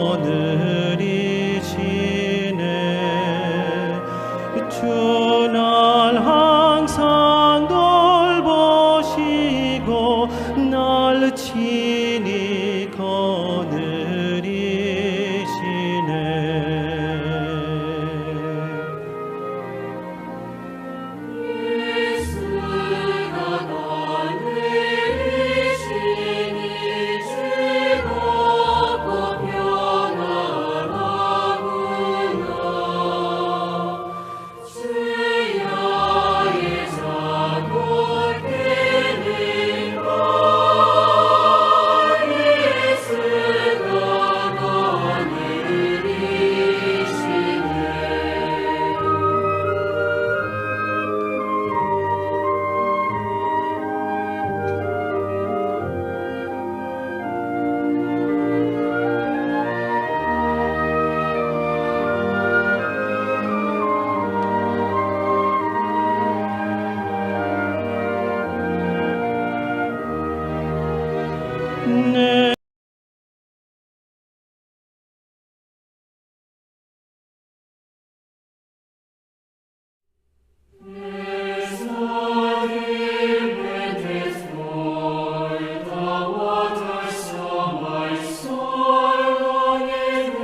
거느리시네. 주 날 항상 돌보시고 날 친히 거느리시네. 예수가 거느리시니 즐겁고 평안하구나. 주야의 자골 되는 것 예수가 거느리시네. 내 As the deer panteth for the waters, so my soul longeth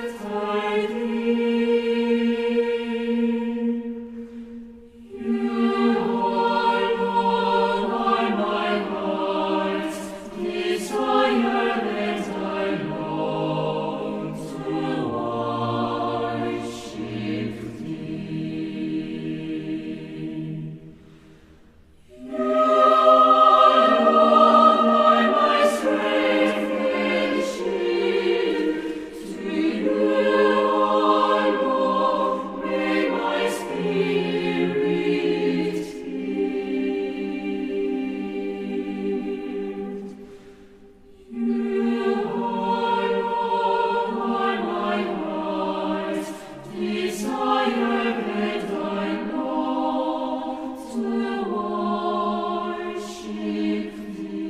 after thee. You alone are my heart's desire, and I long to worship thee. You alone are my strength and shield. To you alone may my spirit yield. You alone are my heart's desire, and I long to worship thee.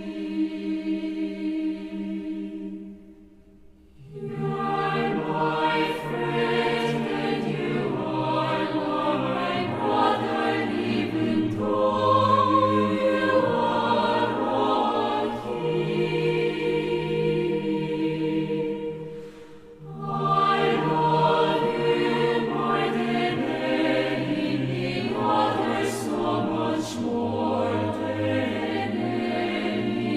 You are my friend, and you are my brother, even though you are a king. I love you more than any other, so much more than anything.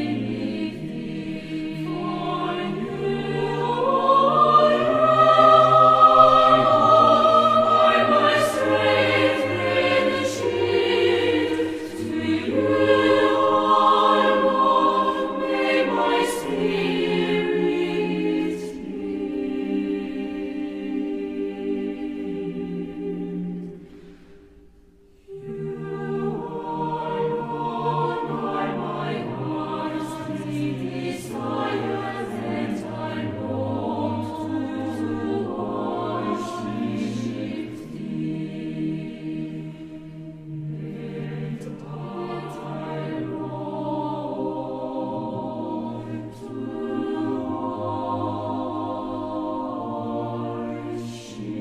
For you alone are my strength and shield. To you alone may my spirit yield. You alone are my heart's desire, and I long to worship thee. And I long to worship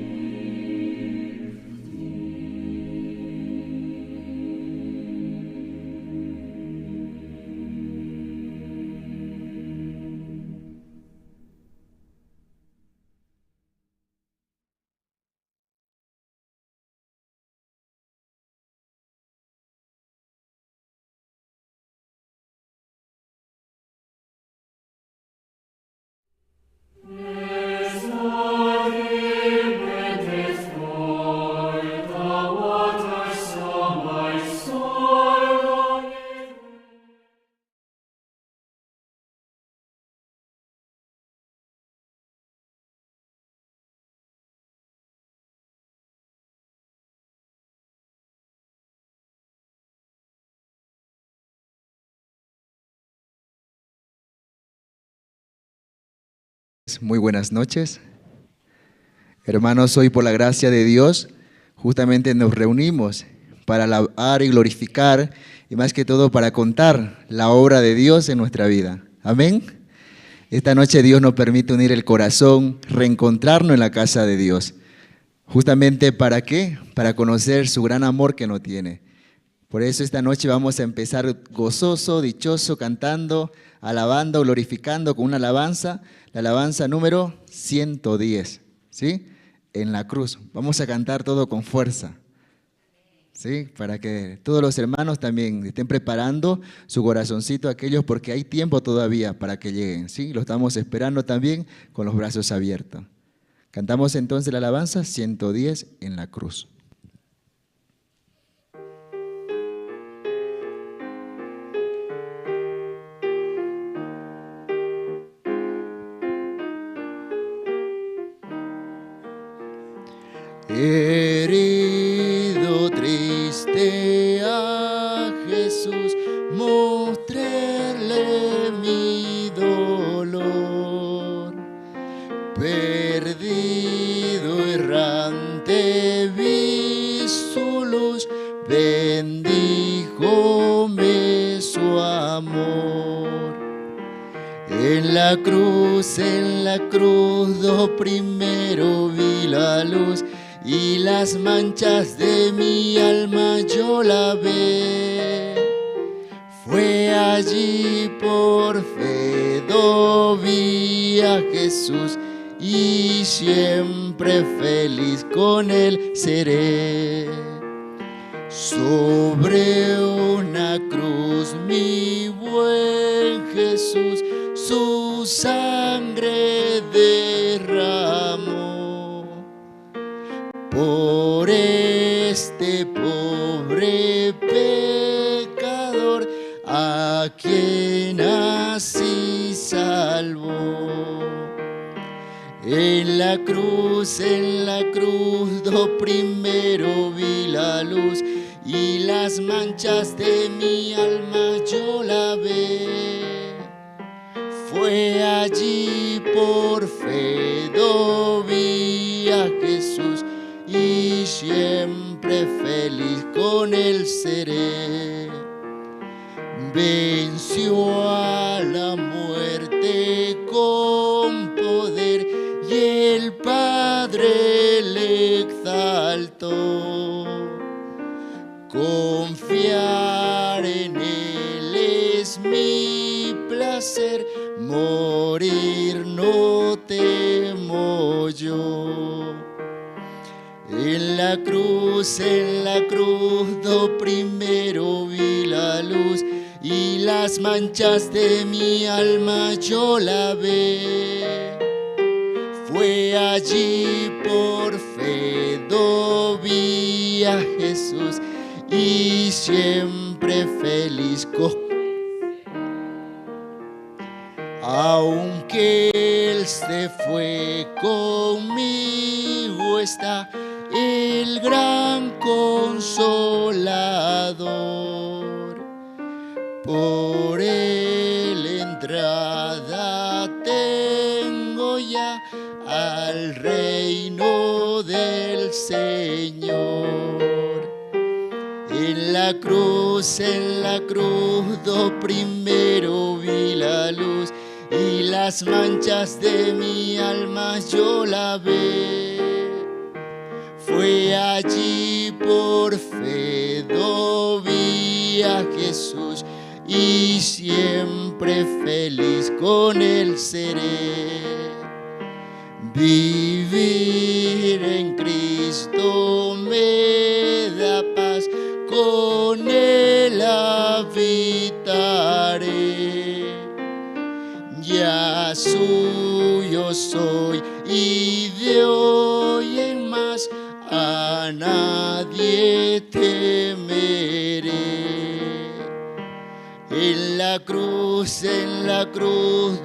As the deer panteth for the waters, so my soul longeth. Muy buenas noches. Hermanos, hoy por la gracia de Dios, justamente nos reunimos para alabar y glorificar y más que todo para contar la obra de Dios en nuestra vida. Amén. Esta noche Dios nos permite unir el corazón, reencontrarnos en la casa de Dios. Justamente ¿para qué? Para conocer su gran amor que nos tiene. Por eso esta noche vamos a empezar gozoso, dichoso, cantando, alabando, glorificando con una alabanza, la alabanza número 110, ¿sí? En la cruz. Vamos a cantar todo con fuerza, ¿sí? Para que todos los hermanos también estén preparando su corazoncito, aquellos, porque hay tiempo todavía para que lleguen, ¿sí? Lo estamos esperando también con los brazos abiertos. Cantamos entonces la alabanza 110 en la cruz. Herido triste a Jesús, mostrarle mi dolor. Perdido, errante, vi su luz, bendíjome su amor. En la cruz, do primero vi la luz, y las manchas de mi alma yo lavé. Fue allí por fe do vi a Jesús, y siempre feliz con él seré. Sobre una cruz mi buen Jesús su sangre derramó. Por este pobre pecador a quien así salvó. En la cruz, do primero vi la luz, y las manchas de mi alma yo lavé. Fue allí por fe do vi a Jesús, y siempre feliz con él seré. Venció a la muerte con poder, y el Padre le exaltó. Confiar en él es mi placer, morir no temo yo. En la cruz, do primero vi la luz, y las manchas de mi alma yo lavé. Fue allí por fe do vi a Jesús, y siempre feliz con. Aunque él se fue, conmigo está el gran consolador. Por él entrada tengo ya al reino del Señor. En la cruz, do primero vi la luz, y las manchas de mi alma yo lavé. Fue allí por fe do vi a Jesús, y siempre feliz con él seré. Vivir en Cristo me da paz, con él habitaré. Ya suyo soy y de hoy en más a nadie temeré. En la cruz,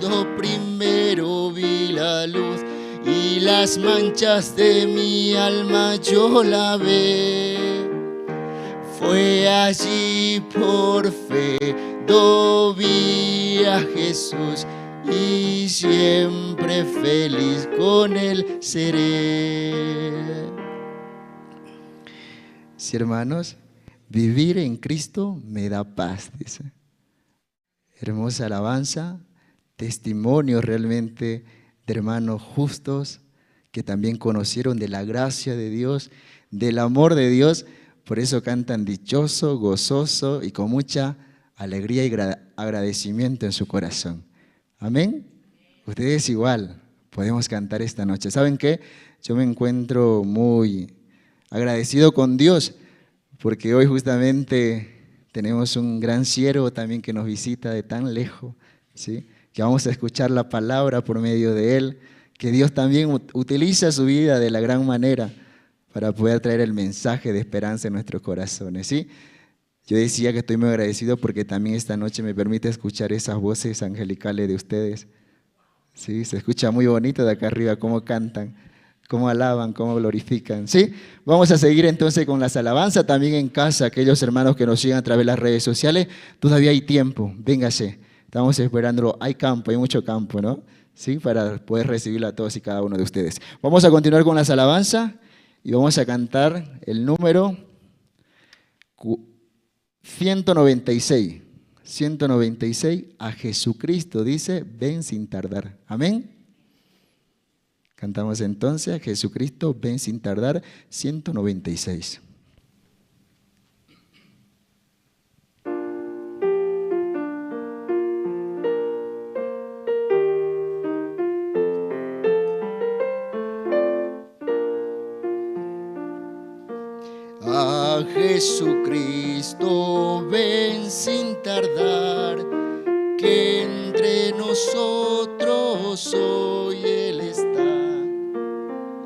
do primero vi la luz, y las manchas de mi alma yo lavé. Fue allí por fe do vi a Jesús, y siempre feliz con él seré. Sí, hermanos, vivir en Cristo me da paz, dice. Hermosa alabanza, Testimonios realmente de hermanos justos que también conocieron de la gracia de Dios, del amor de Dios. Por eso cantan dichoso, gozoso y con mucha alegría y agradecimiento en su corazón. Amén. Ustedes igual podemos cantar esta noche. ¿Saben qué? Yo me encuentro muy agradecido con Dios porque hoy justamente tenemos un gran siervo también que nos visita de tan lejos, ¿sí? Que vamos a escuchar la palabra por medio de él, que Dios también utiliza su vida de la gran manera para poder traer el mensaje de esperanza en nuestros corazones, ¿sí? Yo decía que estoy muy agradecido porque también esta noche me permite escuchar esas voces angelicales de ustedes. Sí, se escucha muy bonito de acá arriba cómo cantan, cómo alaban, cómo glorifican. ¿Sí? Vamos a seguir entonces con las alabanzas también en casa, aquellos hermanos que nos siguen a través de las redes sociales, todavía hay tiempo, véngase, estamos esperándolo, hay campo, hay mucho campo, ¿no? Sí, para poder recibirlo a todos y cada uno de ustedes. Vamos a continuar con las alabanzas y vamos a cantar el número 196. 196, a Jesucristo dice, ven sin tardar. Amén. Cantamos entonces a Jesucristo, ven sin tardar, 196. A Jesucristo ven sin tardar, que entre nosotros hoy Él está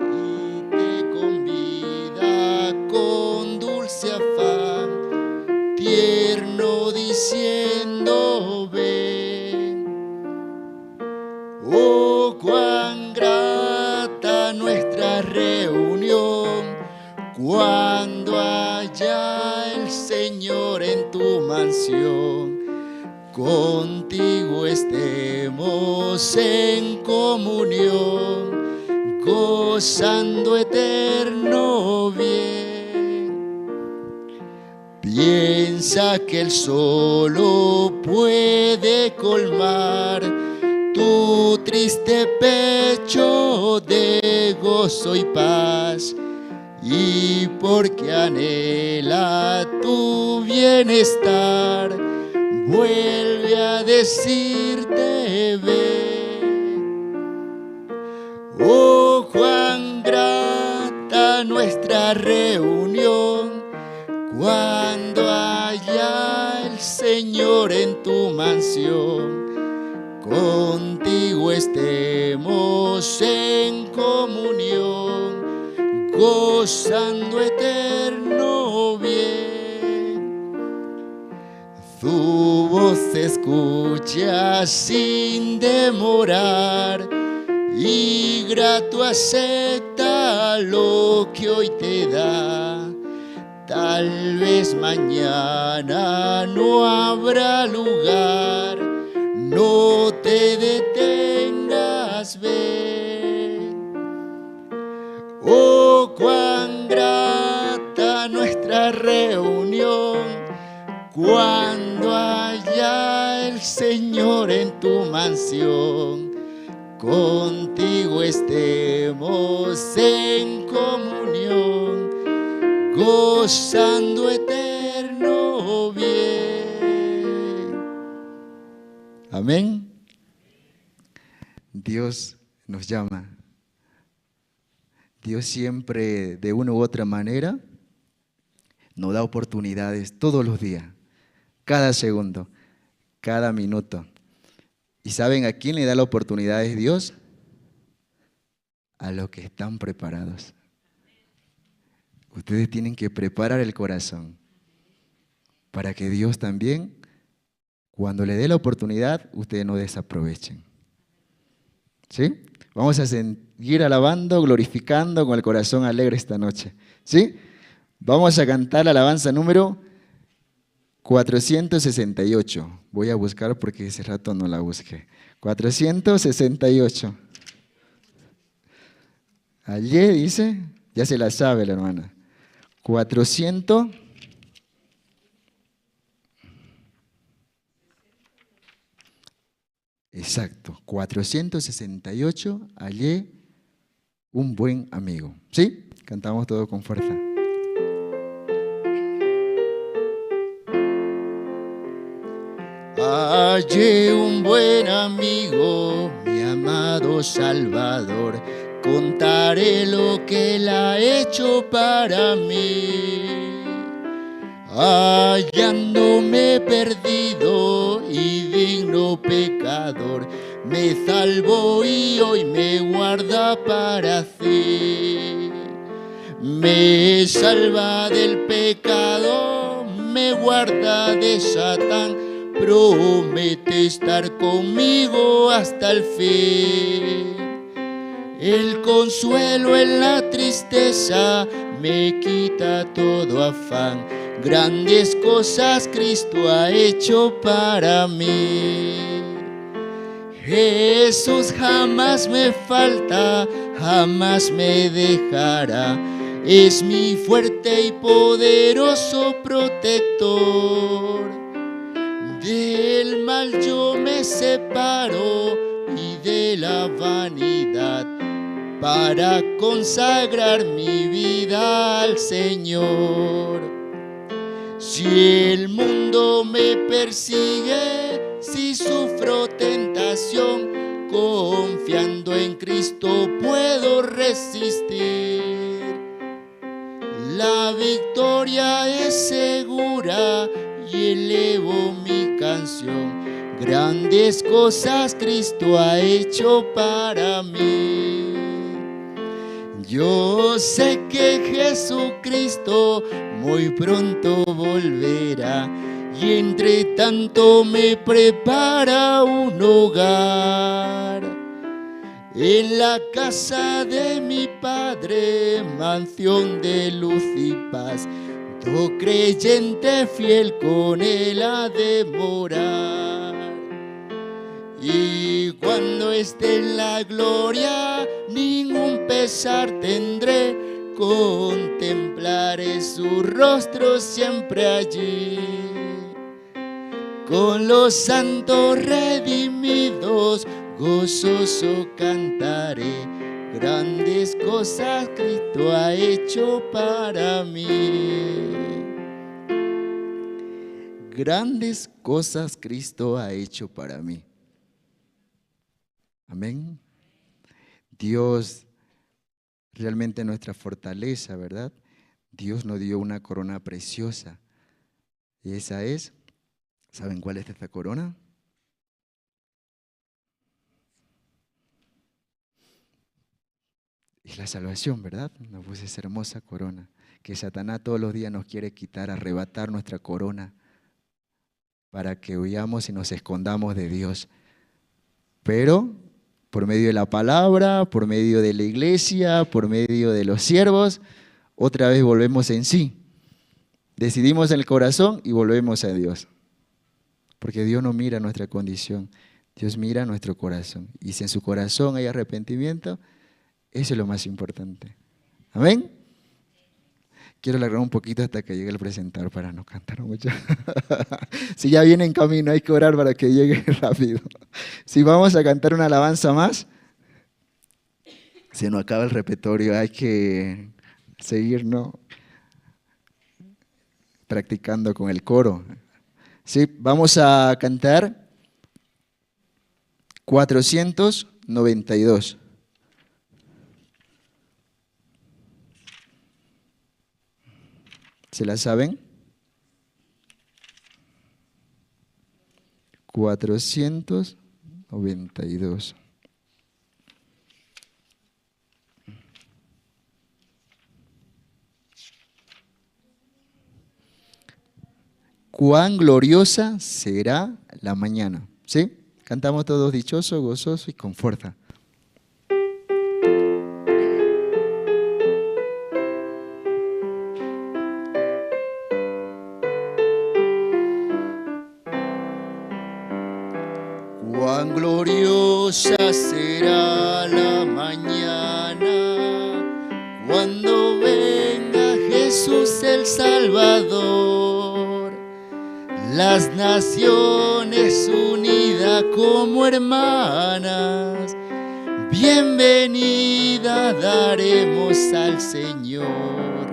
y te convida con dulce afán, tierno diciendo ven. Oh, cuán grata nuestra reunión, cuando haya el Señor en tu mansión, contigo estemos en comunión, gozando eterno bien. Piensa que Él solo puede colmar tu triste pecho de gozo y paz, y porque anhela tu bienestar, vuelve a decirte ven. Oh, cuán grata nuestra reunión, cuando haya el Señor en tu mansión, contigo estemos en comunión, gozando eterno bien. Tu voz se escucha sin demorar y grato acepta lo que hoy te da. Tal vez mañana no habrá lugar, no te detengas, ven. Oh, cuán grata nuestra reunión, cuando haya el Señor en tu mansión, contigo estemos en comunión, gozando eterno bien. Amén. Dios nos llama. Dios siempre, de una u otra manera, nos da oportunidades todos los días, cada segundo, cada minuto. ¿Y saben a quién le da la oportunidad es Dios? A los que están preparados. Ustedes tienen que preparar el corazón para que Dios también, cuando le dé la oportunidad, ustedes no desaprovechen. ¿Sí? Vamos a seguir alabando, glorificando con el corazón alegre esta noche. ¿Sí? Vamos a cantar la alabanza número 468. Voy a buscar porque ese rato no la busqué. 468. Allí dice, ya se la sabe la hermana. 400. Exacto, 468, hallé un buen amigo. ¿Sí? Cantamos todo con fuerza. Hallé un buen amigo, mi amado Salvador, contaré lo que él ha hecho para mí. Hallándome perdido y digno pecador, me salvó y hoy me guarda para sí. Me salva del pecado, me guarda de Satán, promete estar conmigo hasta el fin. El consuelo en la tristeza me quita todo afán. Grandes cosas Cristo ha hecho para mí. Jesús jamás me falta, jamás me dejará. Es mi fuerte y poderoso protector. Del mal yo me separo y de la vanidad, para consagrar mi vida al Señor. Si el mundo me persigue, si sufro tentación, confiando en Cristo puedo resistir. La victoria es segura y elevo mi canción. Grandes cosas Cristo ha hecho para mí. Yo sé que Jesucristo muy pronto volverá y entre tanto me prepara un hogar. En la casa de mi Padre, mansión de luz y paz, todo creyente fiel con él ha de morar. Y cuando esté en la gloria, ningún pesar tendré, contemplaré su rostro siempre allí. Con los santos redimidos, gozoso cantaré, grandes cosas Cristo ha hecho para mí. Grandes cosas Cristo ha hecho para mí. Amén. Dios realmente nuestra fortaleza, ¿verdad? Dios nos dio una corona preciosa. Y esa es, ¿saben cuál es esta corona? Es la salvación, ¿verdad? Nos puso esa hermosa corona que Satanás todos los días nos quiere quitar, arrebatar nuestra corona para que huyamos y nos escondamos de Dios. Pero por medio de la palabra, por medio de la iglesia, por medio de los siervos, otra vez volvemos en sí. Decidimos en el corazón y volvemos a Dios. Porque Dios no mira nuestra condición, Dios mira nuestro corazón. Y si en su corazón hay arrepentimiento, eso es lo más importante. Amén. Quiero alargar un poquito hasta que llegue el presentador para no cantar mucho. Si ya viene en camino, hay que orar para que llegue rápido. Si vamos a cantar una alabanza más, se nos acaba el repertorio, hay que seguir, ¿no?, practicando con el coro. Sí, vamos a cantar 492. ¿Se la saben? 492. Cuán gloriosa será la mañana. ¿Sí? Cantamos todos dichoso, gozoso y con fuerza. Cuán gloriosa será la mañana cuando venga Jesús el Salvador. Las naciones unidas como hermanas, bienvenida daremos al Señor.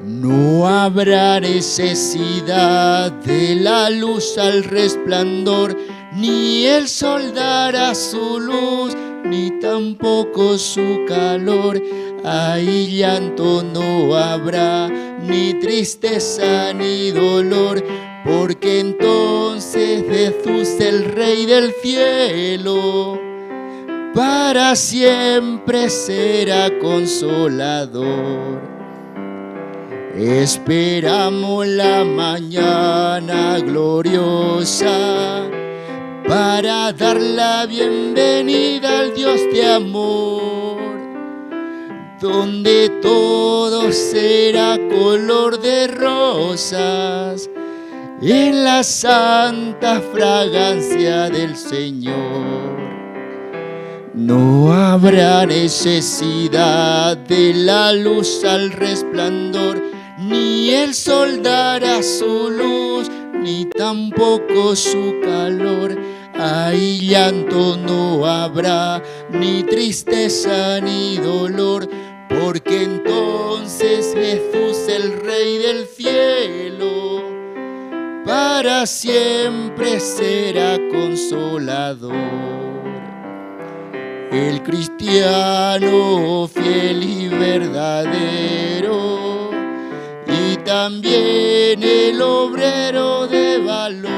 No habrá necesidad de la luz al resplandor, ni el sol dará su luz, ni tampoco su calor. Ahí llanto no habrá, ni tristeza ni dolor, porque entonces Jesús, el Rey del cielo, para siempre será consolador. Esperamos la mañana gloriosa para dar la bienvenida al Dios de amor, donde todo será color de rosas en la santa fragancia del Señor. No habrá necesidad de la luz al resplandor, ni el sol dará su luz, ni tampoco su calor. Ahí llanto no habrá, ni tristeza ni dolor, porque entonces Jesús, el Rey del cielo, para siempre será consolador. El cristiano fiel y verdadero, y también el obrero de valor,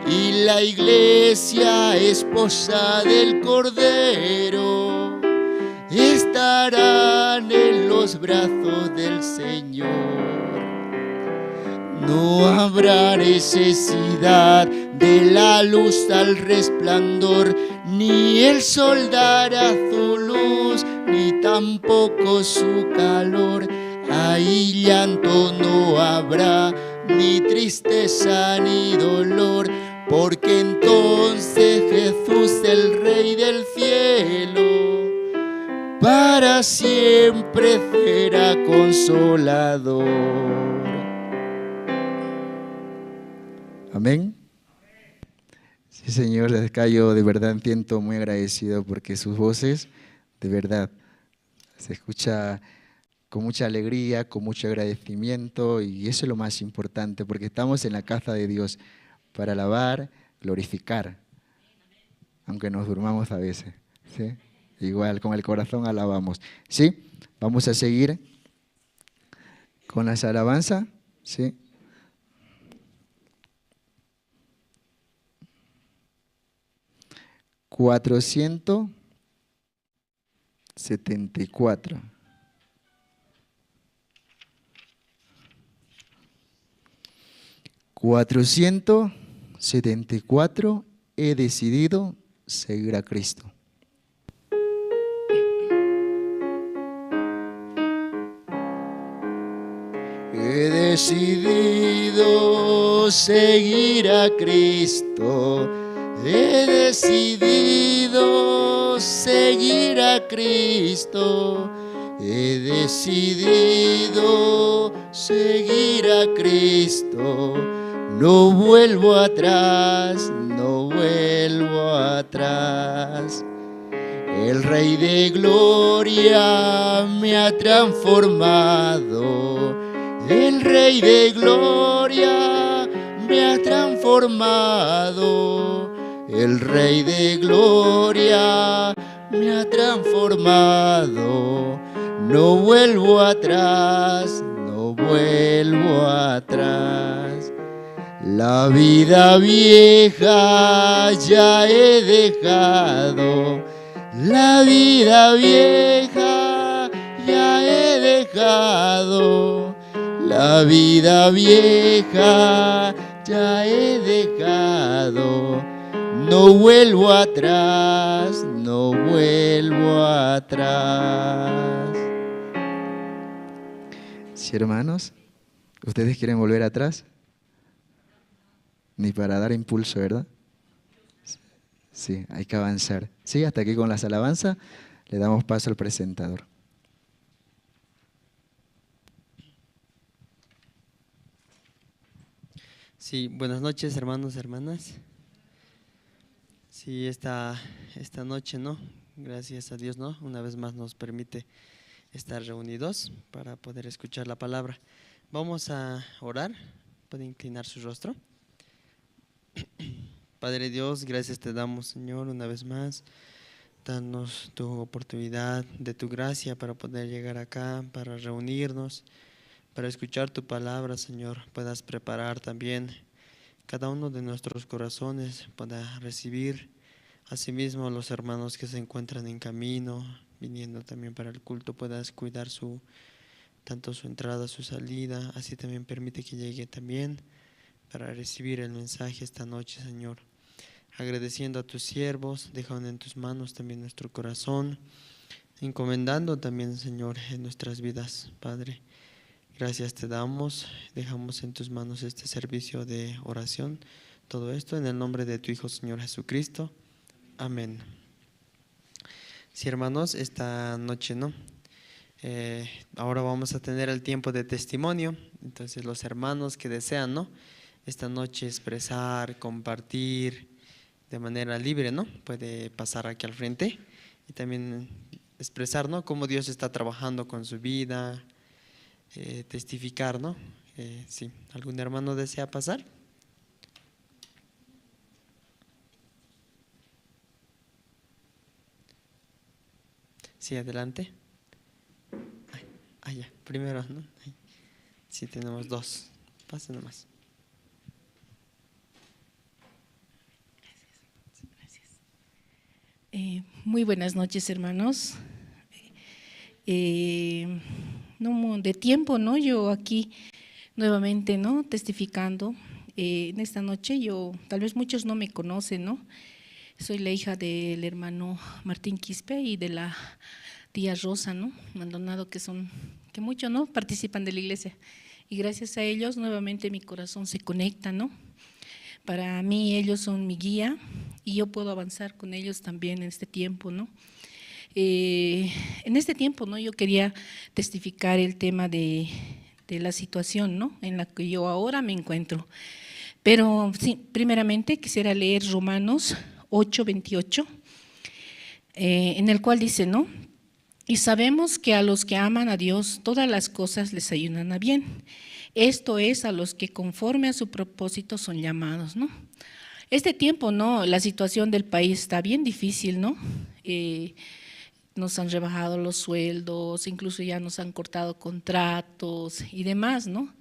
y la iglesia esposa del Cordero, estarán en los brazos del Señor. No habrá necesidad de la luz al resplandor, ni el sol dará su luz, ni tampoco su calor. Ahí llanto no habrá, ni tristeza ni dolor, porque entonces Jesús, el Rey del cielo, para siempre será consolador. Amén. Sí, Señor, desde acá yo de verdad siento muy agradecido porque sus voces, de verdad, se escucha con mucha alegría, con mucho agradecimiento, y eso es lo más importante, porque estamos en la casa de Dios para alabar, glorificar, aunque nos durmamos a veces, ¿sí? Igual, con el corazón alabamos, ¿sí? Vamos a seguir con las alabanzas, ¿sí? 474. 474, he decidido seguir a Cristo. He decidido seguir a Cristo. He decidido seguir a Cristo. He decidido seguir a Cristo. No vuelvo atrás, no vuelvo atrás. El Rey de Gloria me ha transformado. El Rey de Gloria me ha transformado. El Rey de Gloria me ha transformado. No vuelvo atrás, no vuelvo atrás. La vida vieja ya he dejado. La vida vieja ya he dejado. La vida vieja ya he dejado. No vuelvo atrás, no vuelvo atrás. Sí, hermanos, ¿ustedes quieren volver atrás? Ni para dar impulso, ¿verdad? Sí, hay que avanzar. Sí, hasta aquí con las alabanzas, le damos paso al presentador. Sí, buenas noches, hermanos, hermanas. Sí, esta noche, ¿no? Gracias a Dios, ¿no? Una vez más nos permite estar reunidos para poder escuchar la palabra. Vamos a orar. Puede inclinar su rostro. Padre Dios, gracias te damos, Señor, una vez más. Danos tu oportunidad de tu gracia para poder llegar acá, para reunirnos, para escuchar tu palabra, Señor. Puedas preparar también cada uno de nuestros corazones para recibir. Asimismo, los hermanos que se encuentran en camino, viniendo también para el culto, puedas cuidar tanto su entrada, su salida. Así también permite que llegue también para recibir el mensaje esta noche, Señor. Agradeciendo a tus siervos, dejando en tus manos también nuestro corazón, encomendando también, Señor, en nuestras vidas, Padre. Gracias te damos, dejamos en tus manos este servicio de oración, todo esto en el nombre de tu Hijo, Señor Jesucristo. Amén. Sí, hermanos, esta noche, ¿no? Ahora vamos a tener el tiempo de testimonio. Entonces, los hermanos que desean, ¿no?, esta noche expresar, compartir de manera libre, ¿no?, puede pasar aquí al frente y también expresar, ¿no?, cómo Dios está trabajando con su vida, testificar, ¿no? Sí, ¿algún hermano desea pasar? Sí, adelante. Ay, ay, ya, primero, ¿no? Ay. Sí, tenemos dos. Pasen nomás. Gracias, gracias. Muy buenas noches, hermanos. No de tiempo, ¿no? Yo aquí nuevamente, ¿no?, testificando. En esta noche yo, tal vez muchos no me conocen, ¿no? Soy la hija del hermano Martín Quispe y de la tía Rosa, ¿no?, Maldonado, que muchos, ¿no?, participan de la iglesia. Y gracias a ellos nuevamente mi corazón se conecta, ¿no? Para mí ellos son mi guía y yo puedo avanzar con ellos también en este tiempo, ¿no? En este tiempo, ¿no?, yo quería testificar el tema de la situación, ¿no?, en la que yo ahora me encuentro. Pero sí, primeramente quisiera leer Romanos 8:28, en el cual dice, ¿no?, y sabemos que a los que aman a Dios todas las cosas les ayudan a bien. Esto es a los que conforme a su propósito son llamados, ¿no? Este tiempo, ¿no?, la situación del país está bien difícil, ¿no? Nos han rebajado los sueldos, incluso ya nos han cortado contratos y demás, ¿no?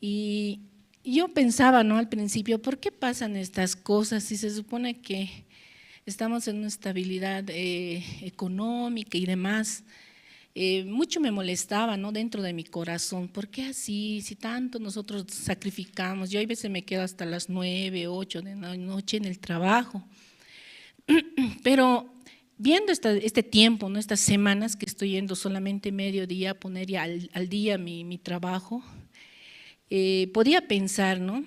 Y yo pensaba, ¿no?, al principio, ¿por qué pasan estas cosas si se supone que estamos en una estabilidad económica y demás? Mucho me molestaba, ¿no?, dentro de mi corazón, ¿por qué así? Si tanto nosotros sacrificamos. Yo a veces me quedo hasta las 9, 8 de la noche en el trabajo. Pero viendo este tiempo, ¿no?, estas semanas que estoy yendo solamente medio día a poner ya al día mi trabajo, podía pensar, ¿no?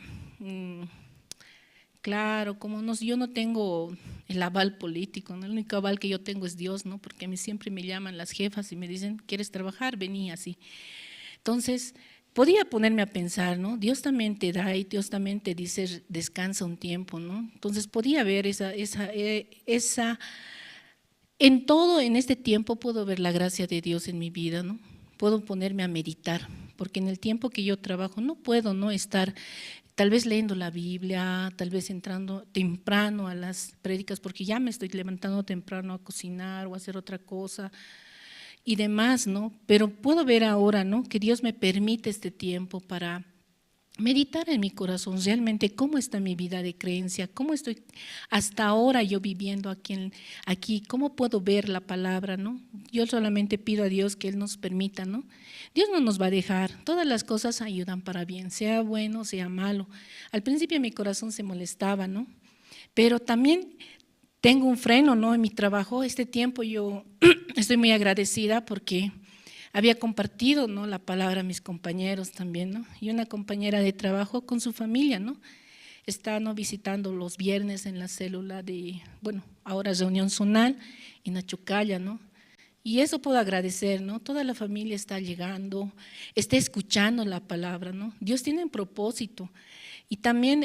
Claro, como no, yo no tengo el aval político, ¿no? El único aval que yo tengo es Dios, ¿no? Porque a mí siempre me llaman las jefas y me dicen, ¿quieres trabajar? Vení así. Entonces, podía ponerme a pensar, ¿no? Dios también te da y Dios también te dice, descansa un tiempo, ¿no? Entonces, podía ver esa, en todo, en este tiempo puedo ver la gracia de Dios en mi vida, ¿no? Puedo ponerme a meditar, porque en el tiempo que yo trabajo no puedo no estar tal vez leyendo la Biblia, tal vez entrando temprano a las prédicas, porque ya me estoy levantando temprano a cocinar o a hacer otra cosa y demás, ¿no? Pero puedo ver ahora, ¿no?, que Dios me permite este tiempo para meditar en mi corazón realmente cómo está mi vida de creencia, cómo estoy hasta ahora yo viviendo aquí, cómo puedo ver la palabra, ¿no? Yo solamente pido a Dios que Él nos permita, ¿no? Dios no nos va a dejar, todas las cosas ayudan para bien, sea bueno, sea malo. Al principio mi corazón se molestaba, ¿no? Pero también tengo un freno, ¿no?, en mi trabajo. Este tiempo yo estoy muy agradecida porque había compartido, ¿no?, la palabra a mis compañeros también, ¿no? Y una compañera de trabajo con su familia, ¿no?, está, ¿no?, visitando los viernes en la célula de, bueno, ahora reunión zonal en Achocalla, ¿no? Y eso puedo agradecer, ¿no? Toda la familia está llegando, está escuchando la palabra, ¿no? Dios tiene un propósito. Y también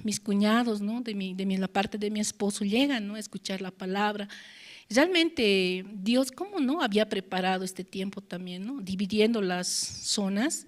mis cuñados, ¿no? De la parte de mi esposo llegan, ¿no? A escuchar la palabra. Realmente Dios, ¿cómo no había preparado este tiempo también, ¿no? Dividiendo las zonas.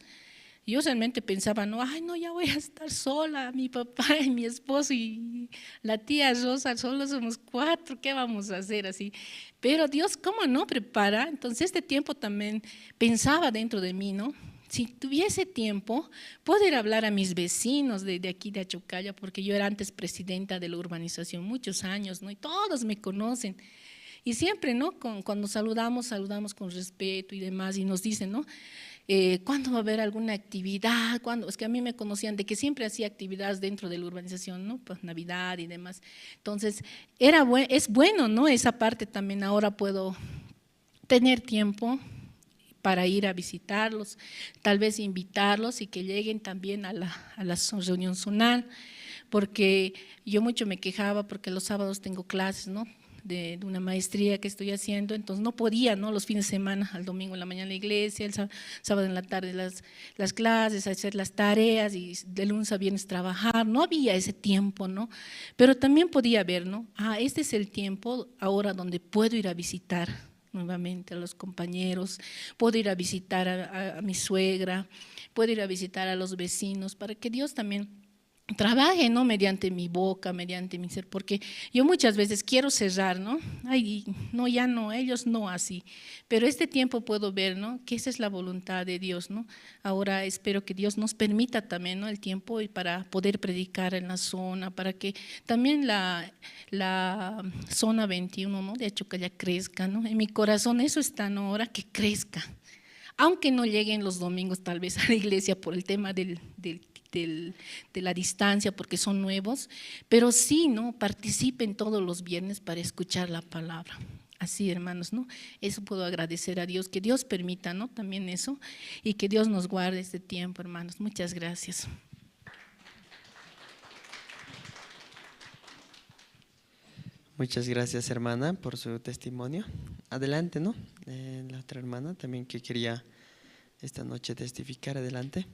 Yo realmente pensaba, no, ay, no, ya voy a estar sola, mi papá y mi esposo y la tía Rosa, solo somos 4, ¿qué vamos a hacer así? Pero Dios, ¿cómo no prepara? Entonces este tiempo también pensaba dentro de mí, ¿no? Si tuviese tiempo, puedo ir a hablar a mis vecinos de aquí de Achocalla, porque yo era antes presidenta de la urbanización muchos años, ¿no? Y todos me conocen. Y siempre, ¿no? Cuando saludamos, saludamos con respeto y demás, y nos dicen, ¿no? ¿Cuándo va a haber alguna actividad? ¿Cuándo? Es que a mí me conocían de que siempre hacía actividades dentro de la urbanización, ¿no? Pues Navidad y demás. Entonces, es bueno, ¿no? Esa parte también ahora puedo tener tiempo para ir a visitarlos, tal vez invitarlos y que lleguen también a la reunión zonal, porque yo mucho me quejaba porque los sábados tengo clases, ¿no? De una maestría que estoy haciendo, entonces no podía, ¿no? Los fines de semana, al domingo en la mañana la iglesia, el sábado en la tarde las clases, hacer las tareas y de lunes a viernes trabajar, no había ese tiempo, ¿no? Pero también podía ver, ¿no? Ah, este es el tiempo ahora donde puedo ir a visitar nuevamente a los compañeros, puedo ir a visitar a mi suegra, puedo ir a visitar a los vecinos, para que Dios también trabaje, ¿no? Mediante mi boca, mediante mi ser, porque yo muchas veces quiero cerrar, ¿no? Ay, no, ya no, ellos no así, pero este tiempo puedo ver, ¿no? Que esa es la voluntad de Dios, ¿no? Ahora espero que Dios nos permita también, ¿no? El tiempo y para poder predicar en la zona, para que también la zona 21, ¿no? De Achocalla crezca, ¿no? En mi corazón eso está, ¿no? Ahora que crezca, aunque no lleguen los domingos tal vez a la iglesia por el tema de la distancia, porque son nuevos, pero sí, ¿no? Participen todos los viernes para escuchar la palabra. Así, hermanos, ¿no? Eso puedo agradecer a Dios, que Dios permita, ¿no? También eso, y que Dios nos guarde este tiempo, hermanos. Muchas gracias. Muchas gracias, hermana, por su testimonio. Adelante, ¿no? La otra hermana también que quería esta noche testificar, adelante.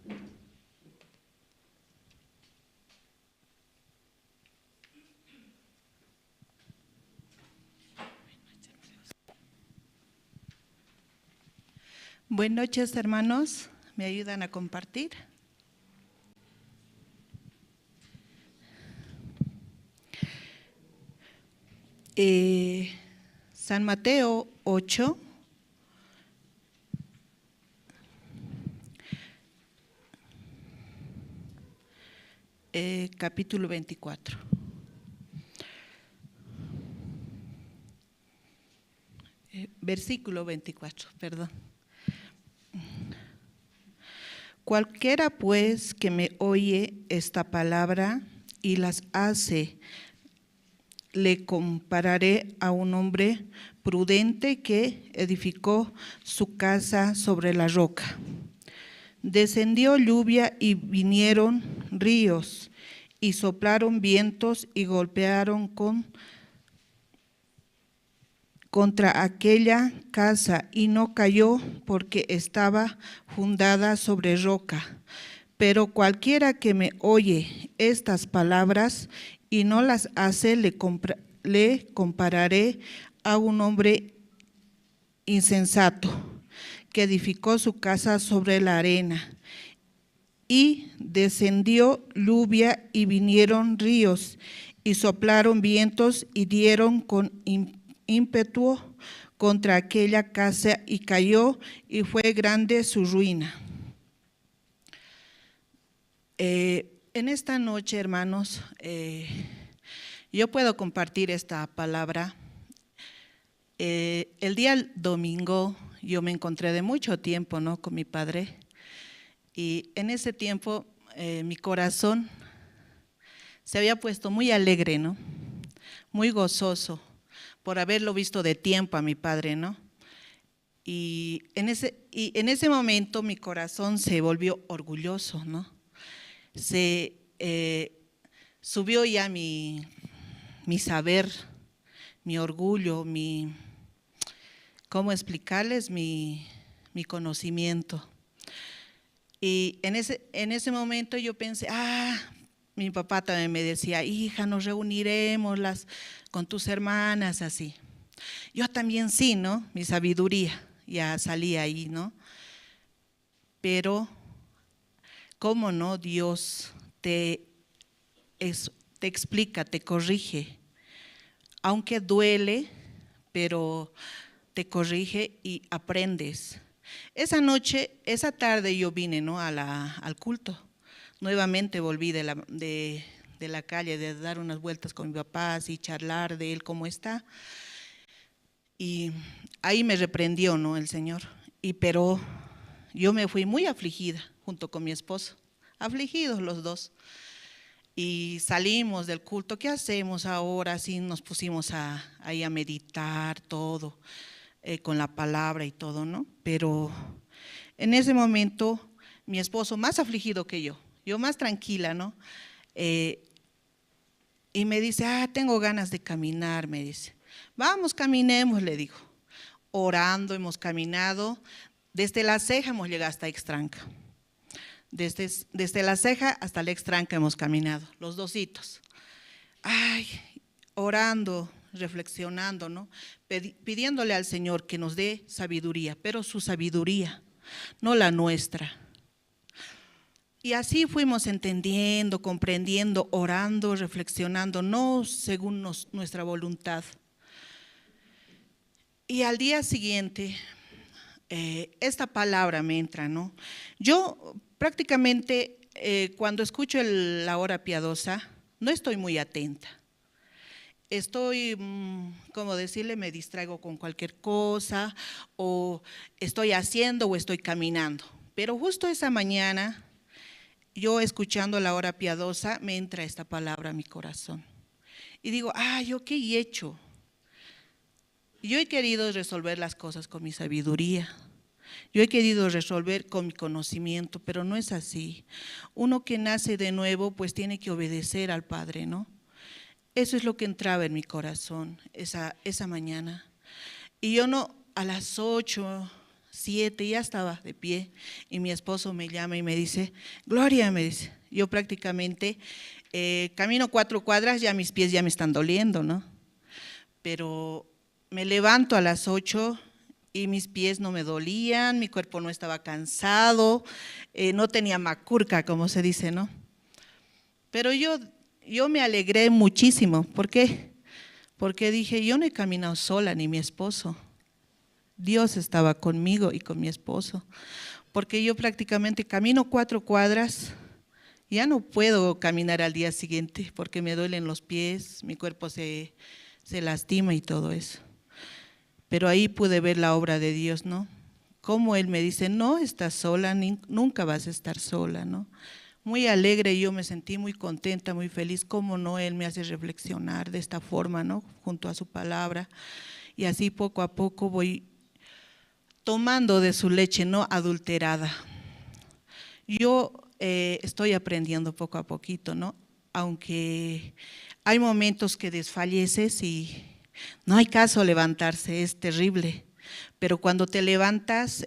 Buenas noches, hermanos, ¿me ayudan a compartir? San Mateo 8, capítulo 24. Versículo 24, perdón. Cualquiera pues que me oye esta palabra y las hace, le compararé a un hombre prudente que edificó su casa sobre la roca. Descendió lluvia y vinieron ríos y soplaron vientos y golpearon contra aquella casa y no cayó porque estaba fundada sobre roca. Pero cualquiera que me oye estas palabras y no las hace, le compararé a un hombre insensato que edificó su casa sobre la arena. Y descendió lluvia y vinieron ríos y soplaron vientos y dieron con ímpetu contra aquella casa y cayó, y fue grande su ruina. En esta noche, hermanos, yo puedo compartir esta palabra. El día domingo yo me encontré de mucho tiempo, ¿no?, con mi padre, y en ese tiempo mi corazón se había puesto muy alegre, ¿no?, muy gozoso por haberlo visto de tiempo a mi padre, ¿no? Y en ese momento mi corazón se volvió orgulloso, ¿no? Se subió ya mi saber, mi orgullo, mi, ¿cómo explicarles? Mi conocimiento. Y en ese momento yo pensé, mi papá también me decía, hija, nos reuniremos con tus hermanas, así. Yo también sí, ¿no? Mi sabiduría ya salía ahí, ¿no? Pero, ¿cómo no? Dios te explica, te corrige. Aunque duele, pero te corrige y aprendes. Esa noche, esa tarde yo vine, ¿no?, al culto. Nuevamente volví de la calle, de dar unas vueltas con mi papá, así charlar de él cómo está. Y ahí me reprendió, ¿no?, el Señor. Pero yo me fui muy afligida junto con mi esposo, afligidos los dos. Y salimos del culto, ¿qué hacemos ahora? Así nos pusimos ahí a meditar todo, con la palabra y todo, ¿no? Pero en ese momento, mi esposo más afligido que yo más tranquila, ¿no? Y me dice, tengo ganas de caminar, me dice. Vamos, caminemos, le digo. Orando hemos caminado, desde La Ceja hemos llegado hasta Extranca. Desde La Ceja hasta la Extranca hemos caminado, los dositos. Ay, orando, reflexionando, ¿no? Pidiéndole al Señor que nos dé sabiduría, pero su sabiduría, no la nuestra. Y así fuimos entendiendo, comprendiendo, orando, reflexionando, no según nuestra voluntad. Y al día siguiente, esta palabra me entra, ¿no? Yo prácticamente cuando escucho la hora piadosa, no estoy muy atenta. Estoy, como decirle, me distraigo con cualquier cosa, o estoy haciendo o estoy caminando. Pero justo esa mañana, yo escuchando la hora piadosa, me entra esta palabra a mi corazón. Y digo, ¿yo qué he hecho? Yo he querido resolver las cosas con mi sabiduría. Yo he querido resolver con mi conocimiento, pero no es así. Uno que nace de nuevo, pues tiene que obedecer al Padre, ¿no? Eso es lo que entraba en mi corazón esa mañana. Y yo no, a las 8, 7 ya estaba de pie y mi esposo me llama y me dice, Gloria, me dice, yo prácticamente camino 4 cuadras, ya mis pies ya me están doliendo, ¿no? Pero me levanto a las 8 y mis pies no me dolían, mi cuerpo no estaba cansado, no tenía macurca, como se dice, ¿no? Pero yo me alegré muchísimo. ¿Por qué? Porque dije, yo no he caminado sola, ni mi esposo. Dios estaba conmigo y con mi esposo. Porque yo prácticamente camino 4 cuadras, ya no puedo caminar al día siguiente porque me duelen los pies, mi cuerpo se lastima y todo eso. Pero ahí pude ver la obra de Dios, ¿no? Cómo Él me dice, no estás sola, nunca vas a estar sola, ¿no? Muy alegre, yo me sentí muy contenta, muy feliz, cómo no Él me hace reflexionar de esta forma, ¿no? Junto a su palabra. Y así poco a poco voy tomando de su leche no adulterada. Yo estoy aprendiendo poco a poquito, ¿no? Aunque hay momentos que desfalleces y no hay caso levantarse, es terrible. Pero cuando te levantas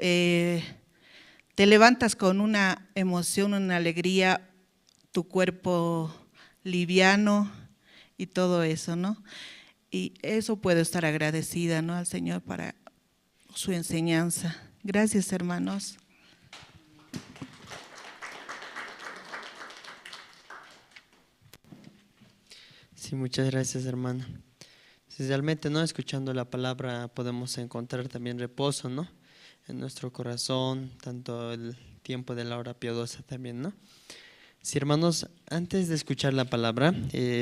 con una emoción, una alegría, tu cuerpo liviano y todo eso, ¿no? Y eso puedo estar agradecida, ¿no?, al Señor para su enseñanza. Gracias, hermanos. Sí, muchas gracias, hermana. Sí, realmente, ¿no?, escuchando la palabra podemos encontrar también reposo, ¿no?, en nuestro corazón, tanto el tiempo de la hora piadosa también, ¿no? Sí, hermanos, antes de escuchar la palabra,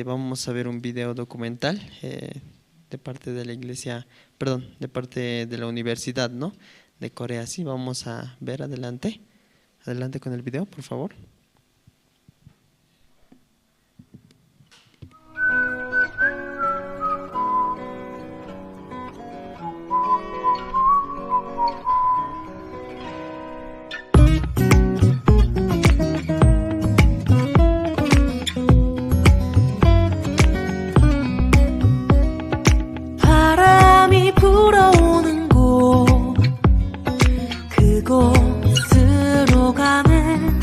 vamos a ver un video documental de parte de la iglesia, perdón, de parte de la universidad, ¿no?, de Corea. Sí, vamos a ver, adelante, adelante con el video, por favor. 불어오는 곳 그곳으로 가는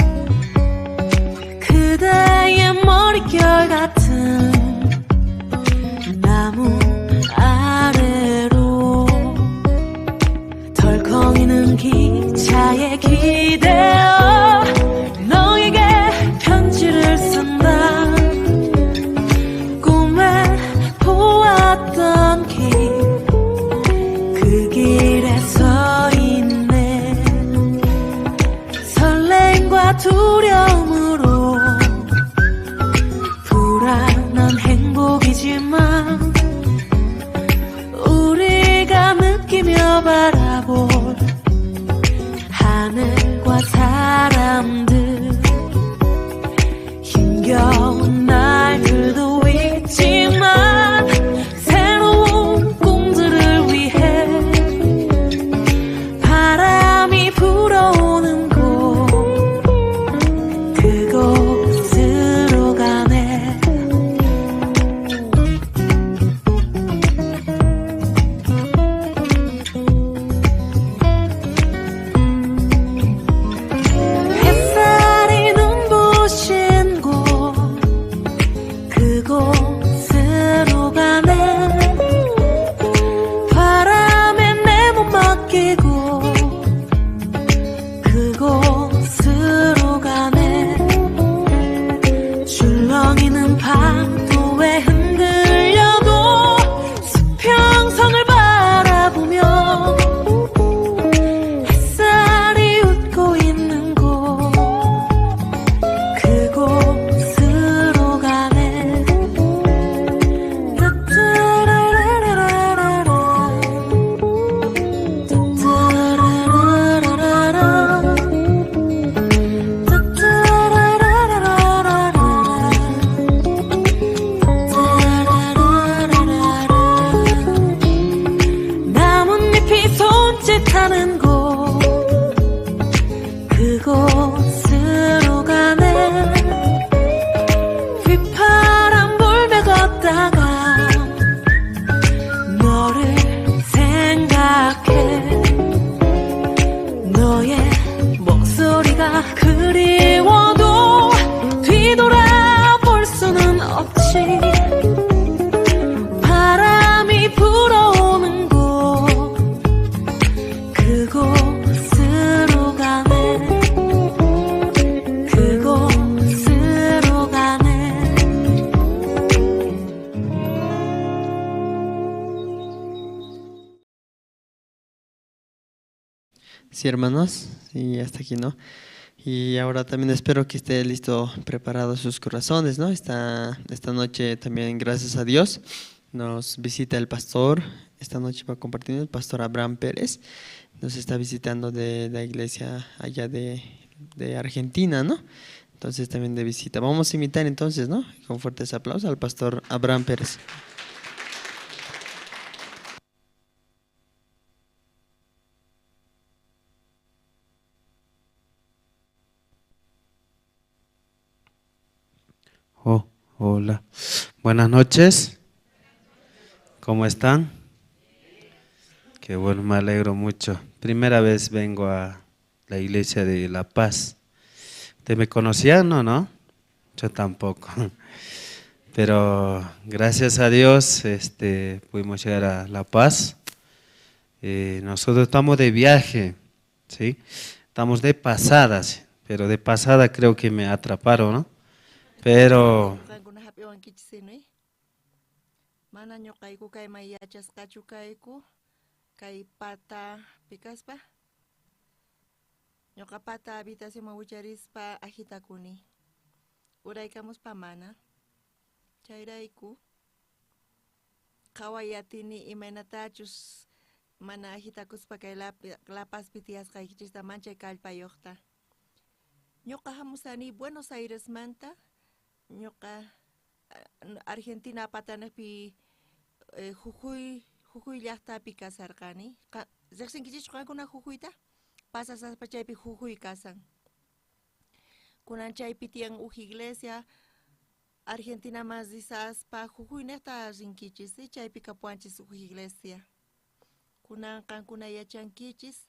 바라볼 하늘과 사람들 힘겨운 날들도 있지만 새로운 꿈들을 위해 바람이 불어오는 곳 그곳으로 가네. 햇살이 눈부신 곳 그곳으로 가네. 바람에 내 몸 맡기고 그곳으로 가네. 출렁이는 파도에 흔들려도 수평선을 바라보며 햇살이 웃고 있는 곳 그곳으로 가네. 따따라라라라라 따따라라라라 따따라라라라 따라라라라 나뭇잎이 손짓하는 곳 그곳으로 가네. 휘파람 불며 걷다가 너를 생각해. 너의 목소리가 그리워도 뒤돌아볼 수는 없지. 바람이 불어오는 곳 그곳으로 가네. 그곳으로 가네. Sí, hermanos, y hasta aquí, ¿no? Y ahora también espero que esté listo, preparado sus corazones, ¿no? Esta noche también, gracias a Dios, nos visita el pastor. Esta noche va a compartir el pastor Abraham Pérez. Nos está visitando de la iglesia allá de Argentina, ¿no? Entonces también de visita. Vamos a invitar entonces, ¿no? Con fuertes aplausos al pastor Abraham Pérez. Oh, hola. Buenas noches. ¿Cómo están? Qué bueno, me alegro mucho. Primera vez vengo a la iglesia de La Paz. ¿Te me conocían o no? Yo tampoco. Pero gracias a Dios, pudimos llegar a La Paz. Nosotros estamos de viaje, ¿sí? Estamos de pasadas, pero de pasada creo que me atraparon, ¿no? Pero Qankuna hap'iwankichis, mana ñuqayku kayman yachasqachu kayku kay pata pikaspa ñuqa pata habitacionman wicharispa ajitakuni uraykamuspa mana chayrayku qhaway atini imaynatachus mana ajitakuspa kay La Pazpi tiyasqaykichista manchay kallpayuqta. Ñuqa hamusani Buenos Airesmanta, ñuqa Argentina pataniqpi Jujuy llaqtapi kasarqani. Riqsinkichischu qankuna Jujuyta? Pasasaspa chaypi Jujuy kasan. Kunan chaypi tiyan uj iglesia Argentinaman risaspa Jujuy niqta rinkichis, chaypi kapuwanchis uj iglesia. Kunan qankuna yachankichis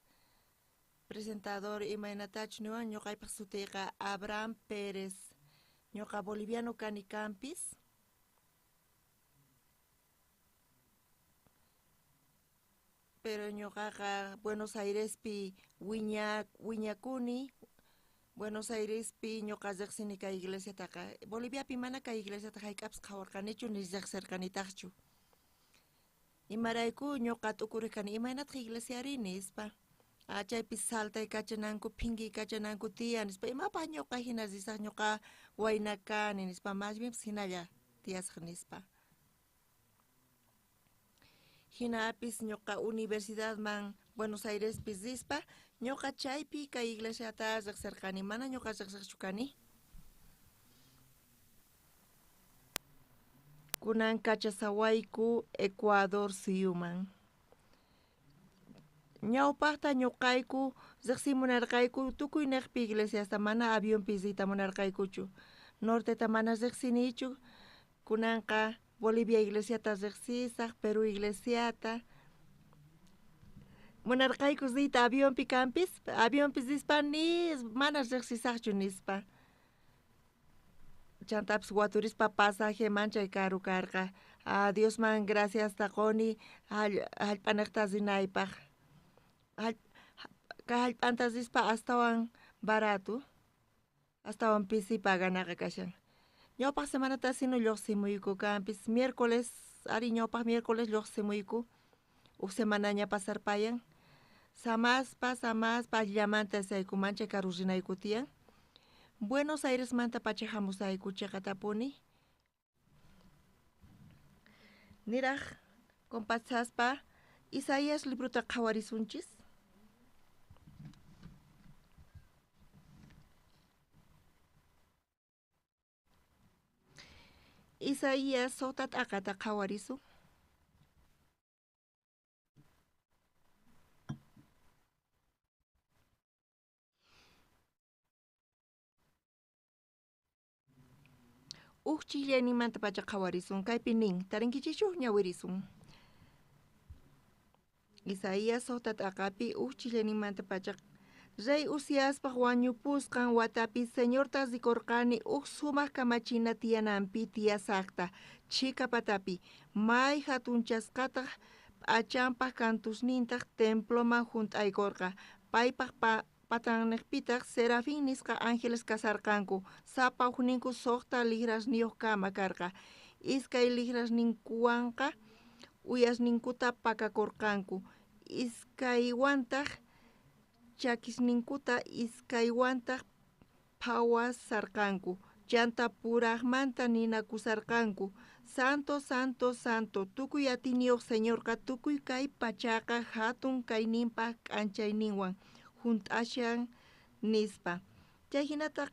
presentador imaynatachus niwan ñuqaypaq sutiyqa Abraham Pérez. Ñuqa boliviano kani kanpis. Pero ñuqaqa Buenos Airespi wiñakuni. Buenos Airespi ñuqa riqsini kay iglesiataqa. Boliviapi mana kay iglesiata hayk'apis qhawarqanichu ni riqsirqanitaqchu. Imarayku ñuqa t'ukuriq kani imaynataq iglesiari nispa. Chaypi saltaykachananku phinkiykachananku tiyan nispa imapaq ñuqa hina risaq ñuqa wayna kani nispa más bien hinalla tiyasaq nispa. Hinapis ñuqa universidadman Buenos Airespi rispa ñuqa chaypi kay iglesiata riqsirqani, mana ñuqa riqsiqchu kani. Kunan kachasawayku Ecuador suyuman. Ñawpaqta ñuqayku riqsimunarqayku tukuy niqpi iglesiasta, mana avionpi riyta munarqaykuchu. Norteta mana riqsinichu, kunanqa Bolivia iglesiata riqsisaq, Perú iglesiata. Munarqayku riyta avionpi kanpis, avionpi rispa ni mana riqsisaqchu nispa. Chantapis waturispa pasaje manchay karu karqa. Diosman graciasta quni hallp'aniqta rinaypaq. Kay hallp'anta rispa astawan barato, astawan pisi paganaqa kashan. Ñawpaq semanata sino lluqsimuyku kanpis, miércoles, ari ñawpaq miércoles lluqsimuyku, huk semanaña pasarpayan. Samaspa, samaspa allinllamanta risayku manchay karu rinayku tiyan. Buenos Airesmanta pacha hamusayku chiqatapuni. Niraj compatsaspa Isaías librota qhawarisunchis. Isaías suqta t'aqata qhawarisun. Uj ch'illayninmanta pacha qhawarisun, kaypi nin, tarinkichischu ñawirisun. Isaías suqta t'aqapi uj ch'illayninmanta pacha Rey Uziaspaj wañupusqan watapi Señorta rikurqani uj sumaq kamachina tiyananpi tiyasaqta chhika patapi, may hatunchasqataq p'achanpaj kantusnintaq temploman hunt'aykurqa. Paypaj patanniqpitaq serafín nisqa ángeles kasarqanku, sapa ujninku suqta lijrasniyuqkama karqa. Iskay lijrasninkuwanqa uyasninkuta pakakurqanku, iskaywantaq chakisninkuta, iskaywantaq phawasarqanku, chanta purajmanta ninakusarqanku. Santo, santo, santo, tukuy atiyniyuq Señorqa tukuy kay pachaqa hatun kayninpaj k'anchayninwan hunt'ashan nispa. Chayhinata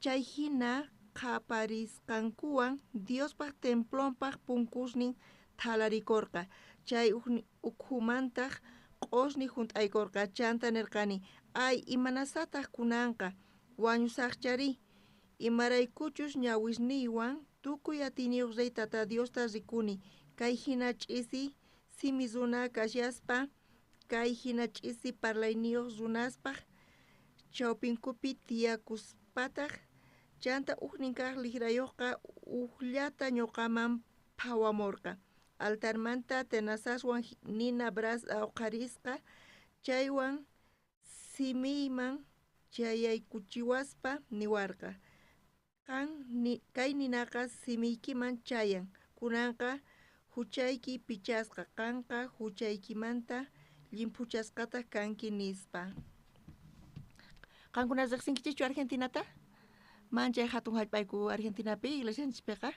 chayhina qhaparisqankuwan Diospaj templonpaj punkusnin thalarikurqa. Chay ukhumantaq q'usñi hunt'aykurqa. Chanta nirqani, ay imanasataq kunanqa wañusaqchari, imaraykuchus ñawisniywan tukuy atiyniyuq Rey Tata Diosta rikuni, kay hina ch'isi simi runa kashaspa, kay hina ch'isi parlayniyuq runaspaq chawpinkupi tiyakuspataq. Chanta ujnin kaq lijrayuqqa ujllata ñuqaman phawamurqa. Altarmanta tenazaswan nina brasa uqharisqa, chaywan simiyman chayaykuchiwaspa niwarqa. Kay ninaqa simiykiman chayan, kunanqa huchayki pichasqa, qanqa huchaykimanta llimphuchasqataq kanki nispa. Qankuna riqsinkichischu Argentinata? Manchay hatun hallp'ayku Argentinapi iglesianchispiqa.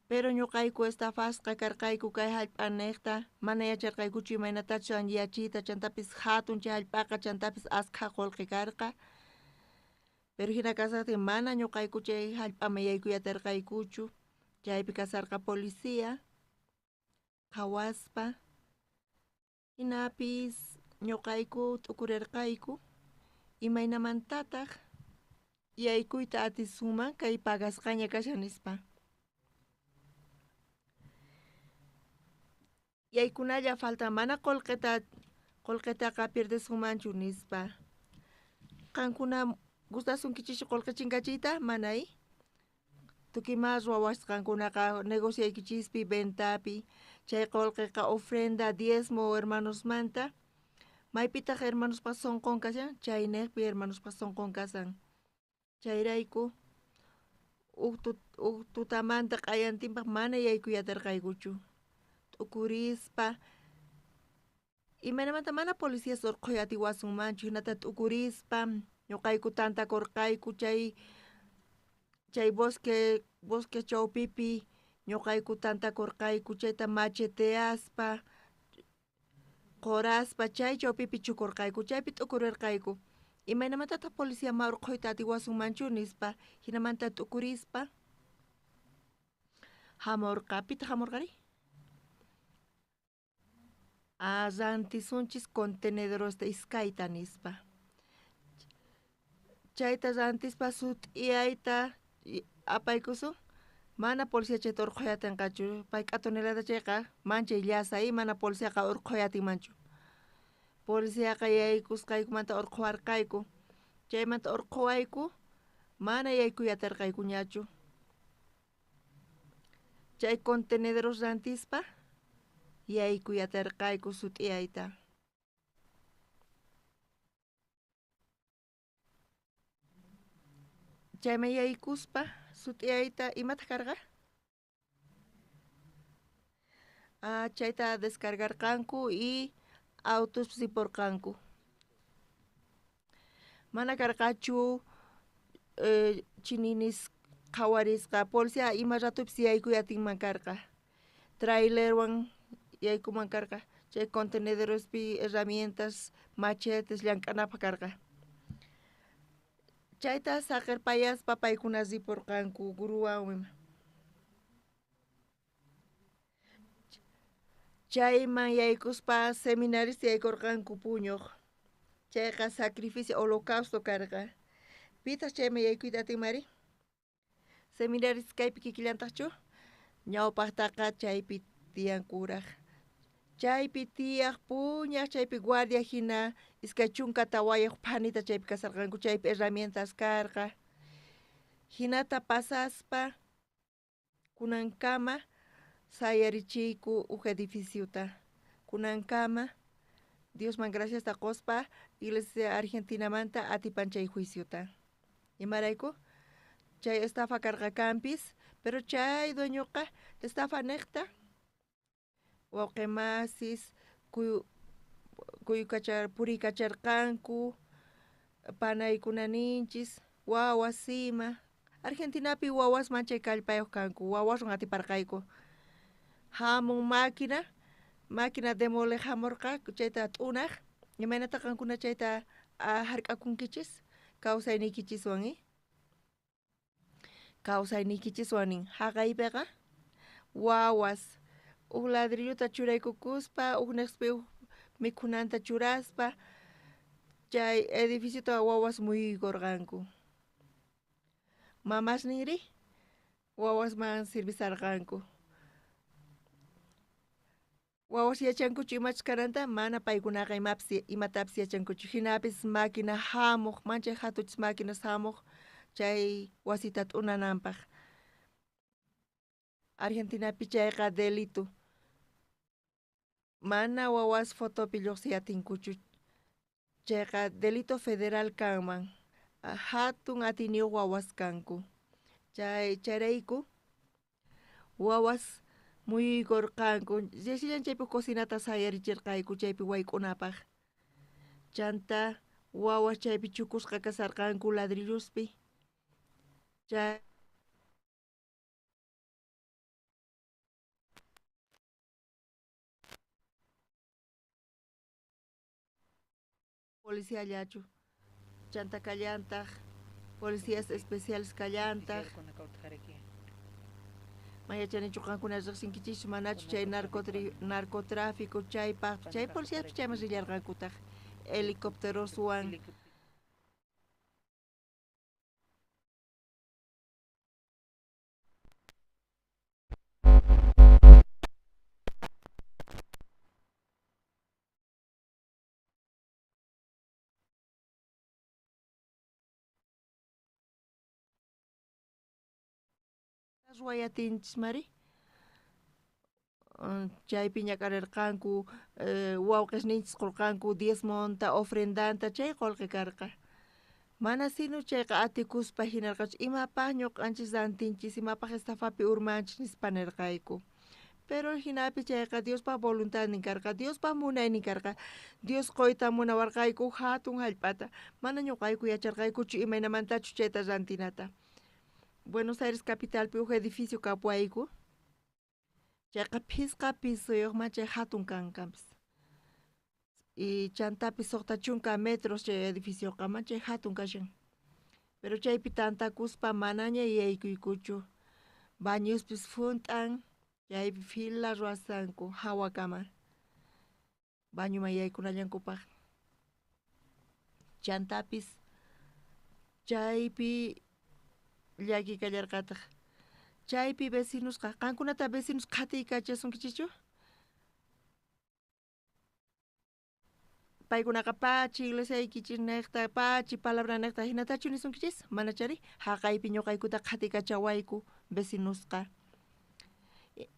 Pero ñuqayku estafasqa karqayku kay hallp'aniqta, mana yacharqaykuchu imaynatachu anyachiyta, chantapis hatun chay hallp'aqa, chantapis askha qullqi karqa. Pero hina kasaqtin mana ñuqayku chay hallp'aman yaykuyatarqaykuchu. Chaypi kasarqa policía qhawaspa. Hinapis ñuqayku t'ukurirqayku imaynamantataq yaykuyta atisunman kay pagasqaña kashan nispa. Yaykunalla falta, mana qullqitaqa pierdesunmanchu nispa. Qankuna gustasunkichis qullqi chinkachiyta? Manay. Tukuy ima ruwawasqankunaqa negociaykichispi, ventapi, chay qullqiqa ofrenda, diezmo hermanosmanta. Maypitaq hermanospaq sunqun kashan? Chayniqpi hermanospaq sunqun kashan. Chayrayku huk tutamanta q'ayantinpaq mana yaykuyatarqaykuchu. T'ukurispa imaynamanta mana policías urqhuy atiwasunmanchu, hinata t'ukurispa ñuqayku tantakurqayku chay bosque chawpipi Ñuqayku tantakurqayku chayta macheteaspa, quraspa chay chawpipi chukurqayku, chaypi t'ukurirqayku. Imaynamantataq policía ma urqhuyta atiwasunmanchu nispa, hinamanta t'ukurispa hamurqa. Pitaq hamurqari? Rantisunchis contenedorosta iskayta nispa. Chayta rantispa sut'iyayta apaykusun. Mana policía chayta urqhuy atinqachu, pay k'atunelata chayqa manchay llasa mana policiaqa urqhuy atinmanchu. Policiaqa yaykusqaykumanta urqhuwarqayku, chaymanta urqhuwayku mana yaykuy atirqaykuñachu. Chay contenederos rantispa yaykuy atirqayku sut'iyayta. Chayman yaykuspa sut'iyayta imataq karqa? Chayta descargarqanku y autos ripurqanku. Mana karqachu chininis qhawarisqa, policía ima ratupis yaykuy atinman karqa. Trailerwan yaykuman karqa, chay contenederospi herramientas, machetes llank'anapaq karqa. Chayta saqirpayaspa paykuna ripurqanku gruwan. Chayman yaykuspa seminarista yaykurqanku puñuq. Chayqa sacrificio holocausto karqa. Pitaq chayman yaykuyta atinmari? Seminarista kaypi kikillantaqchu? Ñawpaqtaqa chaypi tiyankuraq. Chaypi tiyaq puñaq, chaypi guardia hina 24 phanita chaypi kasarqanku, chaypi herramientas karqa. Hinata pasaspa kunankama sayarichiyku uj edificiota. Kunankama Diosman graciasta quspa Iglesia Argentinamanta atipan chay juiciota. Imarayku? Chay estafa karqa kanpis, pero chay dueñoqa estafa niqta wawqimasis puriykacharqanku panaykuna ninchis wawas ima. Argentinapi wawas manchay kallpayuq kanku, wawaswan atiparqayku. Hamun máquina, máquina demoleq hamurqa chayta t'unaq, imaynataq qankuna chayta hark'akunkichis kawsayniykichiswan Kawsayniykichiswan nin haqaypiqa wawas uj ladrillota churaykukuspa, uj niqspi uj mikhunanta churaspa chay edificiota wawas muyuykurqanku. Mamasninri wawasman sirvisarqanku. Wawas yachankuchu imachus kananta, mana paykunaqa imatapis yachankuchu. Hinapis máquina hamuq, manchay hatuchis máquinas hamuq chay wasita t'unananpaq. Argentinapi chayqa delito. Mana wawas fotopi lluqsiy atinkuchu. Chayqa delito federal kanman. Hatun atiyniyuq wawas kanku. Chayrayku wawas muyuykurqanku. Recién chaypi cocinata sayarichirqayku chaypi wayk'unapaq. Chanta wawas chaypi chukusqa kasarqanku ladrillospi. Chay policiallachu. Chanta kallantaq, policías especiales kallantaq. Mayachanichu qankuna riqsinkichischu manachu chay narcotráfico chaypaq, chay policiaspis chayman rillarqankutaq helicópteroswan. Ruwayatinchis mari. Chaypi ñak'arirqanku, wawqisninchis qurqanku diezmonta, ofrendanta, chay qullqi karqa. Mana sino chayqa atikuspa hinarqachu imapaq ñuqanchis rantinchis, imapaq estafapi urmanchis nispa nirqayku. Pero hinapi chayqa Diospaq voluntadnin karqa, Diospaq munaynin karqa. Dios quyta munawarqayku hatun hallp'ata. Mana ñuqayku yacharqaykuchu imaynamantachu chayta rantinata. Buenos Aires capitalpi uj edificio kapuwayku. Chayqa phisqa pisoyuqman chay hatun kankanpis. Y chantapis 60 metros chay edificioqa manchay hatun kashan. Pero chaypi tantakuspa manaña yaykuykuchu. Bañospis funt'an, chaypi fila ruwasanku hawakama. Bañoman yaykunallankupaq. Chantapis chaypi llaki kallarqataq. Chaypi vecinosqa, qankunata vecinos qhatiykachasunkichikchu? Paykunaqa pachi iglesiaykichis niqta, pachi palabra niqta hinatachu nisunkichis? Manachari haqaypi ñuqaykuta qhatikachawayku vecinosqa.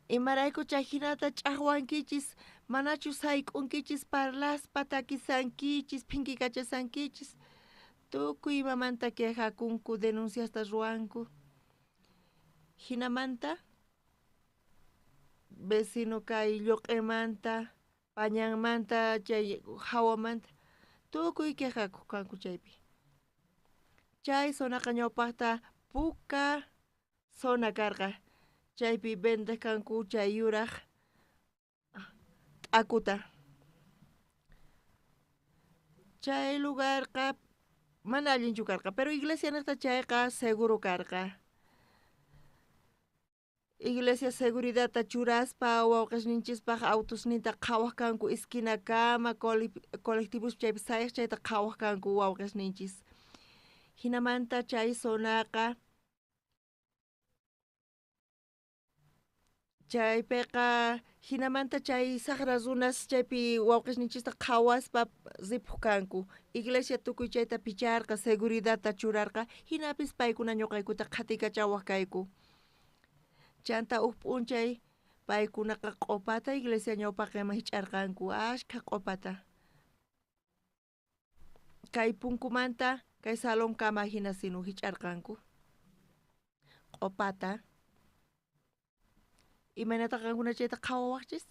Imarayku chay hinata ch'aqwankichis, manachu sayk'unkichis parlaspa takisankichis, phinkikachasankichis, tukuy imamanta quejakunku, denunciasta ruwanku. Hinamanta vecino kay lluq'imanta, pañanmanta, chay hawamanta tukuy quejakuq kanku chaypi. Chay zonaqa ñawpaqta puka zona karqa. Chaypi vendeq kanku chay yuraq t'akuta. Chay lugarqa mana allinchu karqa, pero iglesia niqta chayqa seguro karqa. Iglesia seguridadta churaspa wawqisninchispaq autosninta qhawaq kanku esquinakama, colectivos chaypi sayaq chayta qhawaq kanku wawqisninchis. Hinamanta chay zonaqa chaypiqa hinamanta chay saqra runas chaypi wawqisninchista qhawaspa ripuq kanku. Iglesia tukuy chayta picharqa, seguridadta churarqa, hinapis paykuna ñuqaykuta qhatikachawaq kayku. Chanta huk p'unchay paykunaqa q'upata iglesia ñawpaqinman hich'arqanku, ashkha q'upata. Kay punkumanta kay salonkama hina sinu hich'arqanku q'upata. Imaynataq qankuna chayta qhawawaqchis?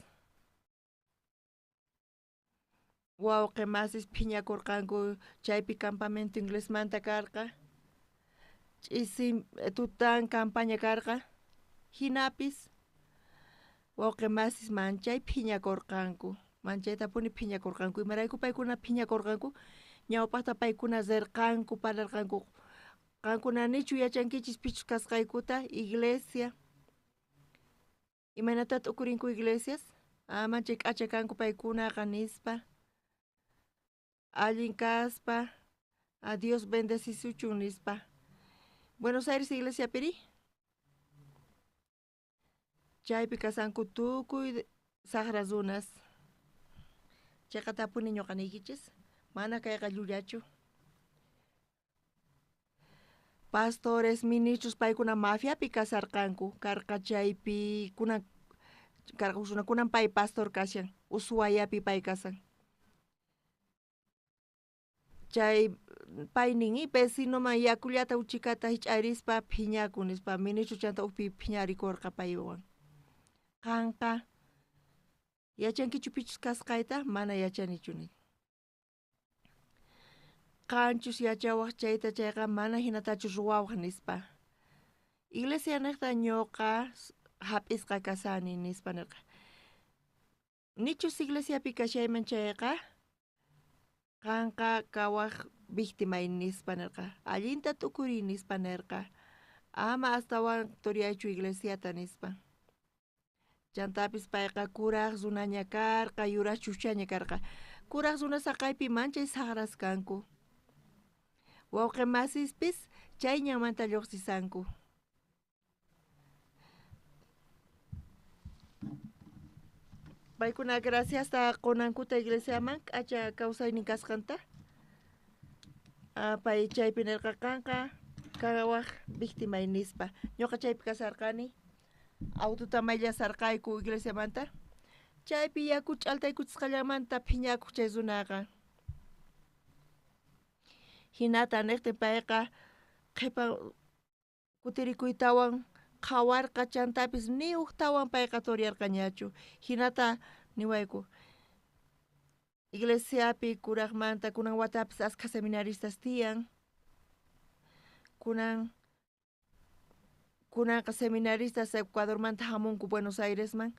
Wawqi masis phiñakurqanku chaypi campamento inglesmanta karqa. Ch'isi tutan campaña karqa. Hinapis wawqi masis manchay phiñakurqanku, manchaytapuni phiñakurqanku. Imarayku paykuna phiñakurqanku? Ñawpaqta paykuna rirqanku, parlarqanku. Qankuna nichu yachankichis pichus kasqaykuta iglesia. Imaynata t'ukurinku iglesias? Ah, manchay k'acha kanku paykunaqa nispa. Allin kaspa, a Dios bendecisuchun nispa. Buenos Aires iglesia piri? Chaypi kasanku tukuy saqra runas. Chayqatapuni ñuqa niykichis, mana kayqa llullachu. Pastores, ministros paykuna mafiapi kasarqanku, karqa chaypi kunan karqa kunan pay pastor kashan, Ushuayapi pay kasan. Chay pay nin vecinoman yakullata uchikata hich'arispa phiñakun nispa, ministro chanta ukpi phiñarikurqa paywan. Qanqa yachankichu pichus kasqayta? Mana yachanichu nin. Qanchus yachawaq chayta chayqa mana hinatachu ruwawaq nispa. Iglesia niqta ñuqa hap'isqa kasani nispa nirqa. Nichus iglesiapi kashayman chayqa qanqa kawaq víctima nispa nirqa. Allinta t'ukuriy nispa nirqa. Ama astawan turiyaychu iglesiata nispa. Chantapis payqa kuraq runaña karqa, yuraq chuchaña karqa. Kuraq runa saqaypi manchay saqras kanku. Wawqi masispis chay ñanmanta lluqsisanku. Paykuna graciasta qunankuta iglesiaman k'acha kawsaynin kasqanta. Pay chaypi nirqa qanqa kawaq víctima nispa. Ñuqa chaypi kasarqani. Autota mayllasarqayku iglesiamanta. Chaypi yaku ch'altaykuchisqallamanta phiñakuq chay runaqa. Hinata niqtin payqa qhipa kutirikuytawan qhawarqa chantapis ni huktawan payqa turiyarqañachu. Hinata niwayku iglesiapi kuraqmanta kunan watapis askha seminaristas tiyan. Kunanqa seminaristas Ecuadormanta hamunku Buenos Airesman.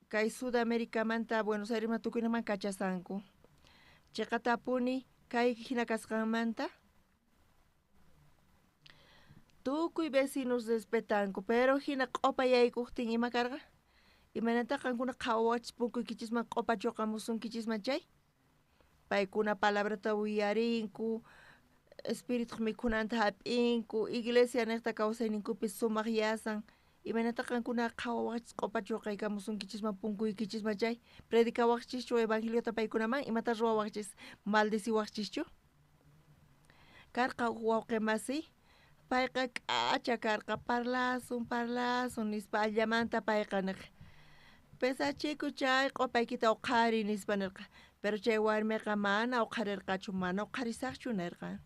Kay Sudamerikamanta Buenos Airesman tukuyman kachasanku. Chiqatapuni kay hina kasqanmanta tukuy vecinos respetanku, pero hina q'opa yaykuqtin ima karqa? Imaynata qankuna qhawawachis punkuykichisman q'opa chuqamusunkichisman chay? Paykuna palabrata uyarinku, espirituq mikhunanta hap'inku, iglesia niqta kawsayninkupi sumaq yasan. Imaynata qankuna qhawawaqchis q'opa chuqaykamusunkichisman punkuykichisman chay? Predicawaqchischu evangeliota paykunaman? Imata ruwawaqchis? Maldeciwaqchischu? Karqa huk wawqi masi, payqa k'acha karqa, parlasun, parlasun nispa allamanta payqa niq. Pesachiku chay q'opaykita uqhari nispa nirqa. Pero chay warmiqa mana uqharirqachu, mana uqharisaqchu nirqa.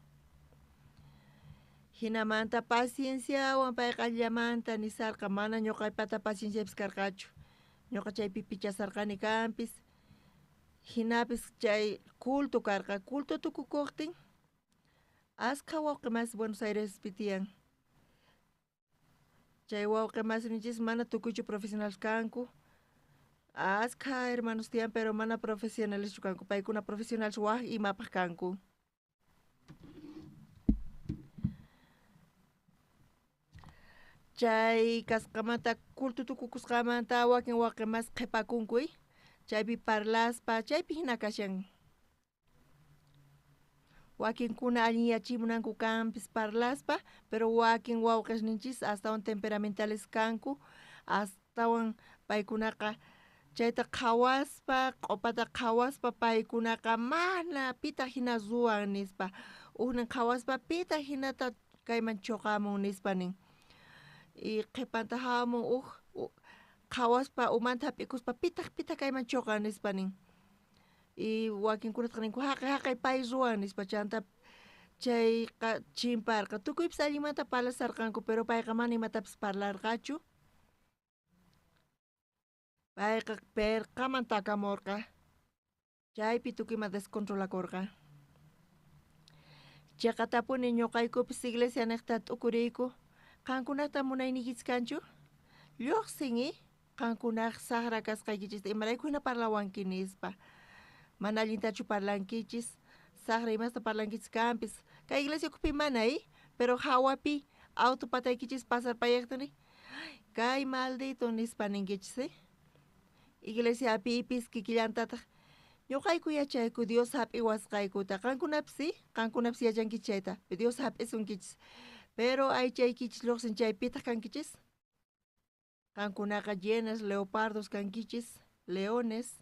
Hinamanta pacienciawan payqa allamanta nisarqa, mana ñuqaypata pacienciapis karqachu. Ñuqa chaypi pichasarqani kanpis. Hinapis chay culto karqa, culto tukukuqtin askha wawqi masi Buenos Airespi tiyan. Chay wawqi masininchis mana tukuychu profesionales kanku. Askha hermanos tiyan, pero mana profesionaleschu kanku. Paykuna profesionales waj imapaq kanku. Chay kasqamanta culto tukukusqamanta wakin wawqi mas qhipakunku, chaypi parlaspa, chaypi hina kashan. Wakinkuna allinyachimunanku kanpis parlaspa, pero wakin wawqisninchis astawan temperamentales kanku, astawan paykunaqa chayta qhawaspa, q'opata qhawaspa paykunaqa mana pitaq hina ruwan nispa, ujnin qhawaspa pitaq hinata kayman chuqamun nispa nin. Y qhipanta hamun uj qhawaspa umanta hap'ikuspa pitaq pitaq kayman chuqan nispa nin. Y wakinkunataq ninku haqay haqay pay ruwan nispa, chanta chayqa chimparqa. Tukuypis allinmanta parlasarqanku, pero payqa mana imatapis parlarqachu. Payqa perqaman takamurqa. Chaypi tukuyman descontrolakurqa. Chiqatapuni ñuqaykupis iglesia niqta t'ukuriyku. Qankunata munayniykichis kanchu? Lluqsin, qankunaq saqra kasqaykichista imarayku hina parlawanki nispa. Mana allintachu parlankichis, saqra imasta parlankichis kanpis. Kay iglesia ukhupi mana, pero hawapi auto pataykichis pasarpayaqtini, kay maldito nispa ninkichis, Iglesiapipis kikillantataq ñuqayku yachayku Dios hap'iwasqaykuta. Qankunapis, qankunapis yachankichis chayta. Dios hap'isunkichis. Pero aychaykichis lluqsin chaypitaq kankichis. Qankunaqa llenas leopardos kankichis, leones.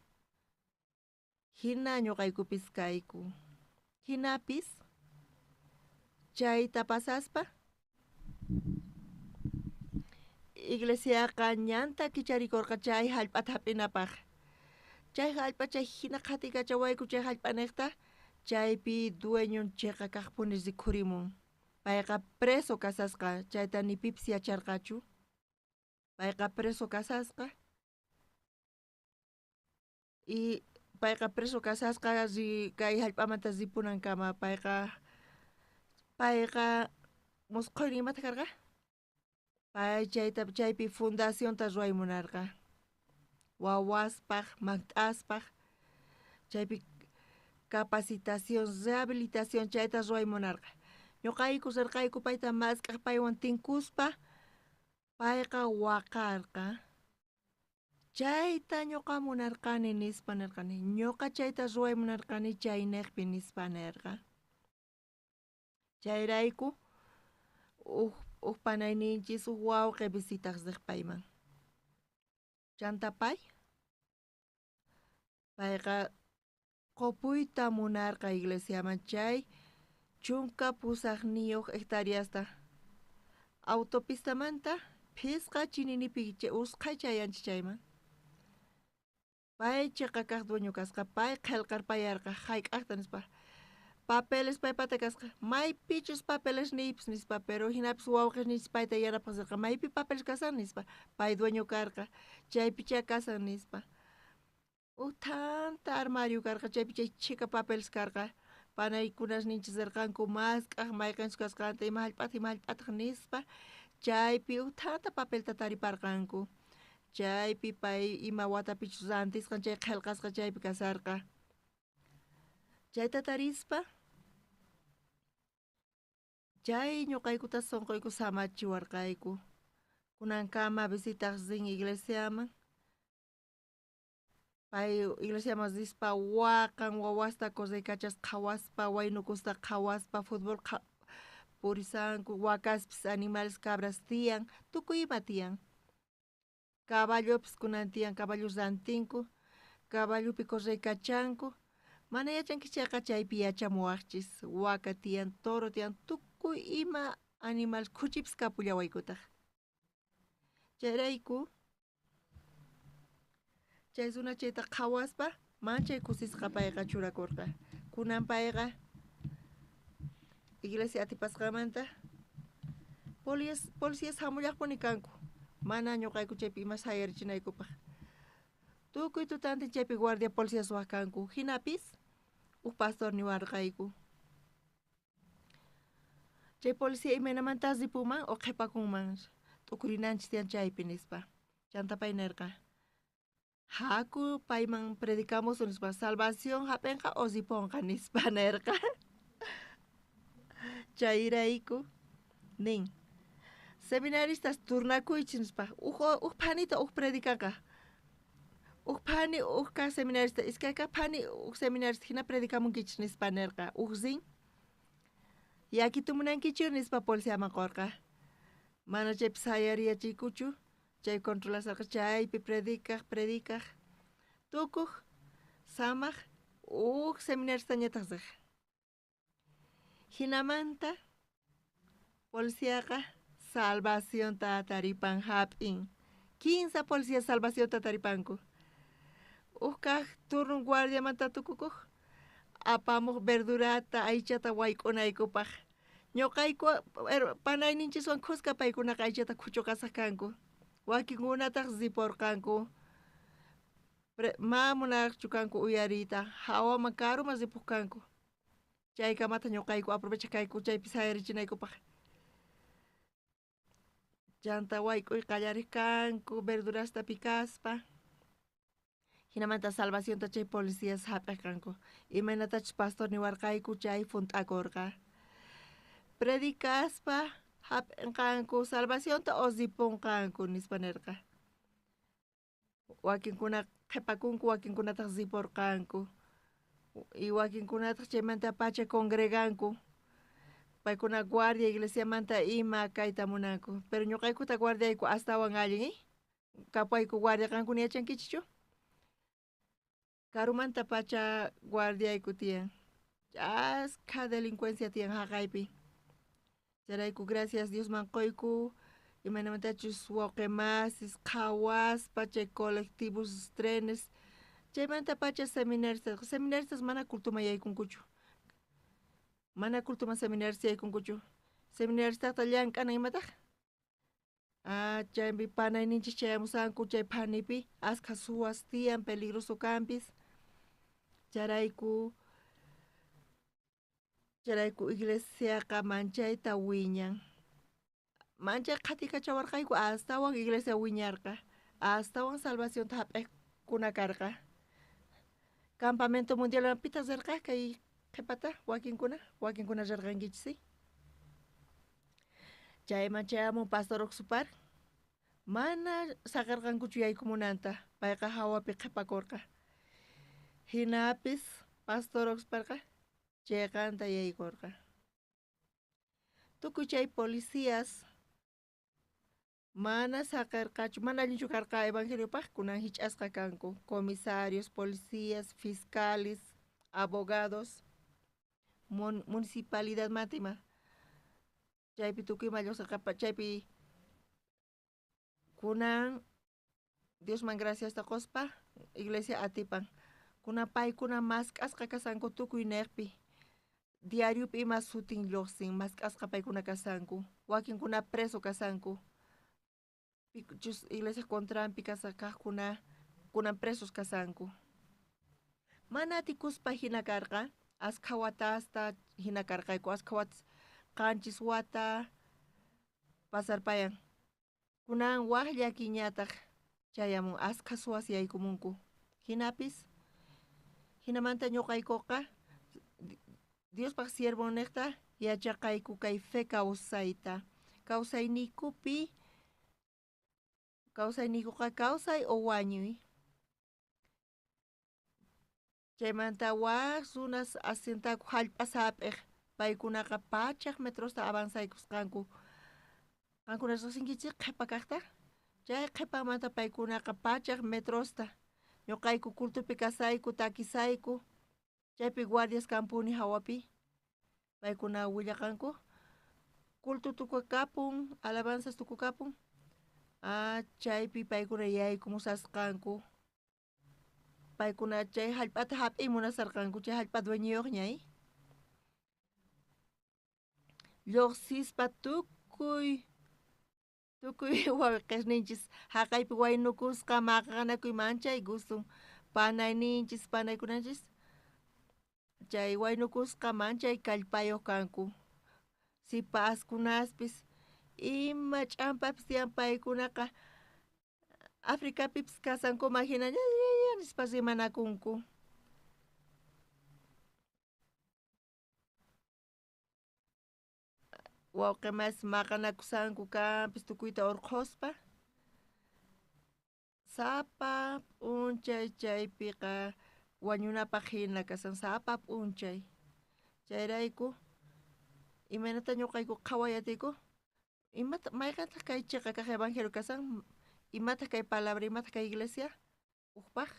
Hina ñuqaykupis kayku. Hinapis chayta pasaspa iglesiaqa ñanta kicharikurqa chay hallp'ata hap'inapaq. Chay hallp'a chay hina qhatikachawayku chay hallp'aniqta, chaypi dueñon chiqa kaqpuni rikhurimun. Payqa preso kasasqa, chayta ni pipis yacharqachu. Payqa preso kasasqa. Y payqa preso kasasqa kay hallp'amanta ripunankama. Payqa musqhuynin imata karqa? Pay chayta chaypi fundacionta ruway munarqa. Wawaspaq, maqt'aspaq, chaypi capacitación, rehabilitación chayta ruway munarqa. Ñuqayku rirqayku payta mask'aq paywan tinkuspa, payqa waqarqa. Chayta ñuqa munarqani nispa nirqani. Ñuqa chayta ruway munarqani chayniqpi nispa nirqa. Chayrayku uj panayninchis uj wawqi visitaq riq payman. Chanta pay payqa qupuyta munarqa iglesiaman chay 18 hectáreasta. Autopistamanta phisqa chininipi usqhay chayanchis chayman. Pay chiqa kaq dueño kasqa, pay qhilqarpayarqa hayk'aqta nispa. Papeles paypata kasqa, maypichus papeles niypis nispa, pero hinapis wawqisninchis payta yanapaq maypi papeles kasan nispa, pay dueño karqa, chaypichá kasan nispa. Uj thanta armario karqa, chaypi chay chhika papeles karqa, panaykunasninchis rirqanku mask'aq mayqinchus kasqanta, ima hallp'ataq nispa, chaypi uj thanta papelta tariparqanku. Chaypi pay ima watapichus rantisqan chay qhelqasqa chaypi kasarqa. Chayta tarispa chay ñuqaykuta sunquyku samachiwarqayku. Kunankama visitaq rin iglesiaman. Pay iglesiaman rispa waqan wawasta correykachas qhawaspa, waynukusta qhawaspa, fútbol purisanku, wakaspis animales cabras tiyan, tukuy ima tiyan. Caballopis kunan tiyan, caballos rantinku, caballopi correykachanku. Mana yachanki chayqa chaypi yachamuwaqchis. Waka tiyan, toro tiyan, tukuy ima animal khuchipis kapullawaykutaq. Chayrayku chay runa chayta qhawaspa manchay kusisqa payqa churakurqa. Kunan payqa iglesia atipasqamanta policías hamullaqpuni kanku. Mana ñuqayku chaypi ima sayarichinaykupaq. Tukuy tutantin chaypi guardia policías waq kanku. Hinapis uj pastor niwarqayku. Chay policía imaynamanta ripuman o qhipakunman t'ukurinanchis tiyan chaypi nispa. Chanta pay nirqa. Haku payman predicamusun nispa, salvación hap'inqa o ripunqa nispa nirqa. Chayrayku nin seminaristas turnakuychis nispa, uj phanita uj predicanqa. Uj phani uj kaq seminarista, iskay kaq phani uj seminarista hina predicamunkichis nispa nirqa. Uj rin yakitumunankichu nispa policiaman qorqa. Mana chaypi sayariyachiykuchu. Chay controlasarqa chaypi predicaj, predicaj, tukuj, samaq, uj seminaristañataq riq. Hinamanta policiaqa salvacionta taripan hap'in. 15 policías salvacionta taripanku. Uj kaq turno guardiamanta tukukuq, apamuq verdurata, aychata wayk'unaykupaq. Ñuqayku panayninchiswan khuska paykunaqa aychata khuchuqasaq kanku. Wakinkunataq riporqanku. Ma munaqchu kanku uyariyta, hawaman karuman ripuq kanku. Chaykamata ñuqayku aprovechaq kayku chaypi sayarichinaykupaq. Chanta wayk'uy qallariq kanku verdurasta picaspa. Hinamanta salvacionta chay policías hap'iq kanku. Imaynatachus pastor niwarqayku chay junt'akurqa. Predicaspa hap'inqanku salvacionta o ripunqanku nispa nirqa. Wakinkuna qhipakunku, wakinkunataq riporqanku. Y wakinkunataq chaymanta pacha congreganku. Paykuna guardia iglesiamanta ima kayta munanku. Pero ñuqaykuta guardiayku astawan allin, Kapayku guardia qankuna yachankichikchu? Karumanta pacha guardiayku tiyan. Askha delincuencia tiyan haqaypi. Chayrayku gracias Diosman quyku imaynamantachus wawqi masis qhawaspa chay colectivos trenes chaymanta pacha seminaristas, seminaristas mana cultuman yaykunkuchu. Mana cultuman seminarista yaykunkuchu. Seminaristaqta llank'anan imataq? Ah, chaypi panayninchis chayamusanku chay phanipi askha suwas tiyan peligroso kanpis. Chayrayku iglesiaqa manchayta wiñan. Manchay qhatikachawarqayku astawan iglesia wiñarqa, astawan salvacionta hap'iqkuna karqa. Campamento mundial pitaq rirqa kay qhipata wakinkuna, wakinkuna rirqankichis, sí? Chayman chayamun pastor Oxupar, mana saqirqankuchu yaykumunanta, payqa hawapi qhipakurqa. Hinapis pastor Oxuparqa chayqanta yaykurqa. Tukuy chay policías mana saqirqachu, mana allinchu karqa evangeliopaq, kunan hich'asqa kanku. Comisarios, policías, fiscales, abogados, municipalidadmanta ima. Chaypi tukuy ima lluqsirqa, chaypi kunan Diosman graciasta quspa iglesia atipan. Kunan paykuna mask'asqa kasanku tukuy niqpi. Diariopi ima sutin lluqsin, mask'asqa paykuna kasanku. Wakinkuna preso kasanku. Pichus iglesia contranpi kaqkuna kunan presos kasanku. Mana atikuspa hina karqa, askha watasta hina karqayku, askha watas qanchis wata pasarpayan. Kunan waj llakiñataq. Chayamun askha suwas yaykumunku. Hinapis hinamanta ñuqaykuqa Diospaq siervonniqta yachaqayku kay fe kawsayta. Kawsayniykupi kawsayniykuqa kawsay o wañuy. Chaymanta waj runas asintaku hallp'a sap'iq paykunaqa pachaq metrosta avanzaykusqanku. Qankuna riqsinkichik qhipa kaqta? Chay qhipamanta paykunaqa pachaq metrosta ñuqayku cultupi kasayku takisayku chaypi guardias kampuni hawapi paykuna willaqanku culto tukukapun alabanzas tukukapun chaypi paykuna yaykumusasqanku paykuna chay hallp'ata hap'iy munasarqanku chay hallp'a dueñoyuqña lluqsispa tukuy wawqisninchis haqaypi waynukusqa maqanakuy manchay gustun panayninchis panaykunanchis chay waynukusqa manchay kallpayuq kanku sipaskunaspis ima ch'ampapis tiyan paykunaqa Africapipis kasankuman hina nispa rimanakunku. Wawqimas maqanakusanku kanpis tukuyta urqhuspa sapa p'unchay chaypiqa wañunapaq hina kasan sapa p'unchay chayrayku imaynata ñuqayku qhaway atiyku imata mayqantaq kay chiqa kaq evangelio kasan imataq kay palabra imataq kay iglesia ujpaq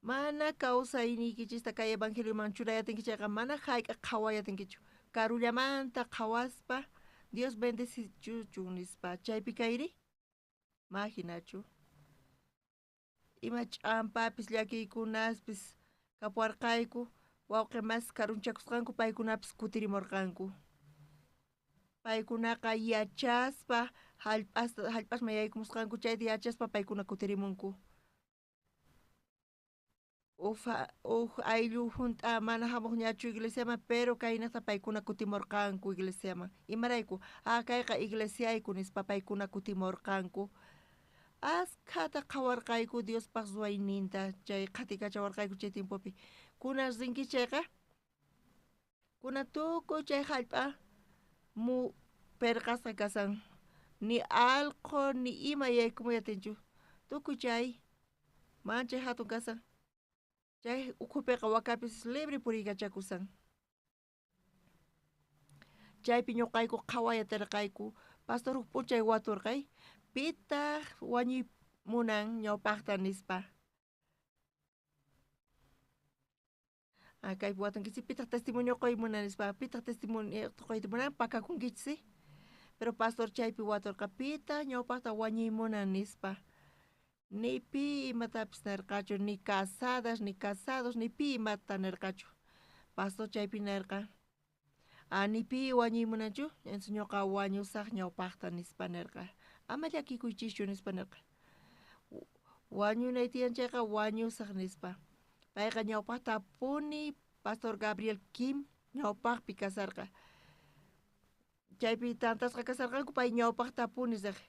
mana kawsayniykichista kay evangelioman churay atinki chayqa mana hayk'aq qhaway atinkichu karullamanta qhawaspa Dios bendecichuchun nispa chaypi kayri ma hinachu ima ch'ampapis llakiykunaspis kapuwarqayku wawqi mas karunchakusqanku paykunapis kutirimurqanku paykunaqa yachaspa hallp'asman yaykumusqanku chayta yachaspa paykuna kutirimunku uj ayllu junt'a mana hamuqñachu iglesiaman pero kaynata paykuna kutimurqanku iglesiaman imarayku kayqa iglesiayku nispa paykuna kutimurqanku askhata qhawarqayku Diospaq ruwayninta chay qhatikachawarqayku chay tiempopi kunan rinki chayqa kunan tukuy chay hallp'a mu perqasqa kasan ni allqu ni ima yaykumuy atinchu tukuy chay manchay hatun kasan chay ukhupiqa wakapis libre puriykachakusan chaypi ñuqayku qhaway atirqayku pastor huk p'unchay waturqay pitaq wañuy munan ñawpaqta nispa kaypi watunkichik pitaq testimonio quy munan nispa pitaq testimonio quyta munan pakakunkichis pero pastor chaypi waturqa pitaq ñawpaqta wañuy munan nispa ni pi imatapis nirqachu ni casadas ni casados ni pi imata nirqachu pastor chaypi nirqa ni pi wañuy munanchu entonces ñuqa wañusaq ñawpaqta nispa nirqa ama llakikuychischu nispa nirqa wañunay tiyan chayqa wañusaq nispa payqa ñawpaqtapuni pastor Gabriel Kim ñawpaqpi kasarqa chaypi tantasqa kasarqanku pay ñawpaqtapuni riq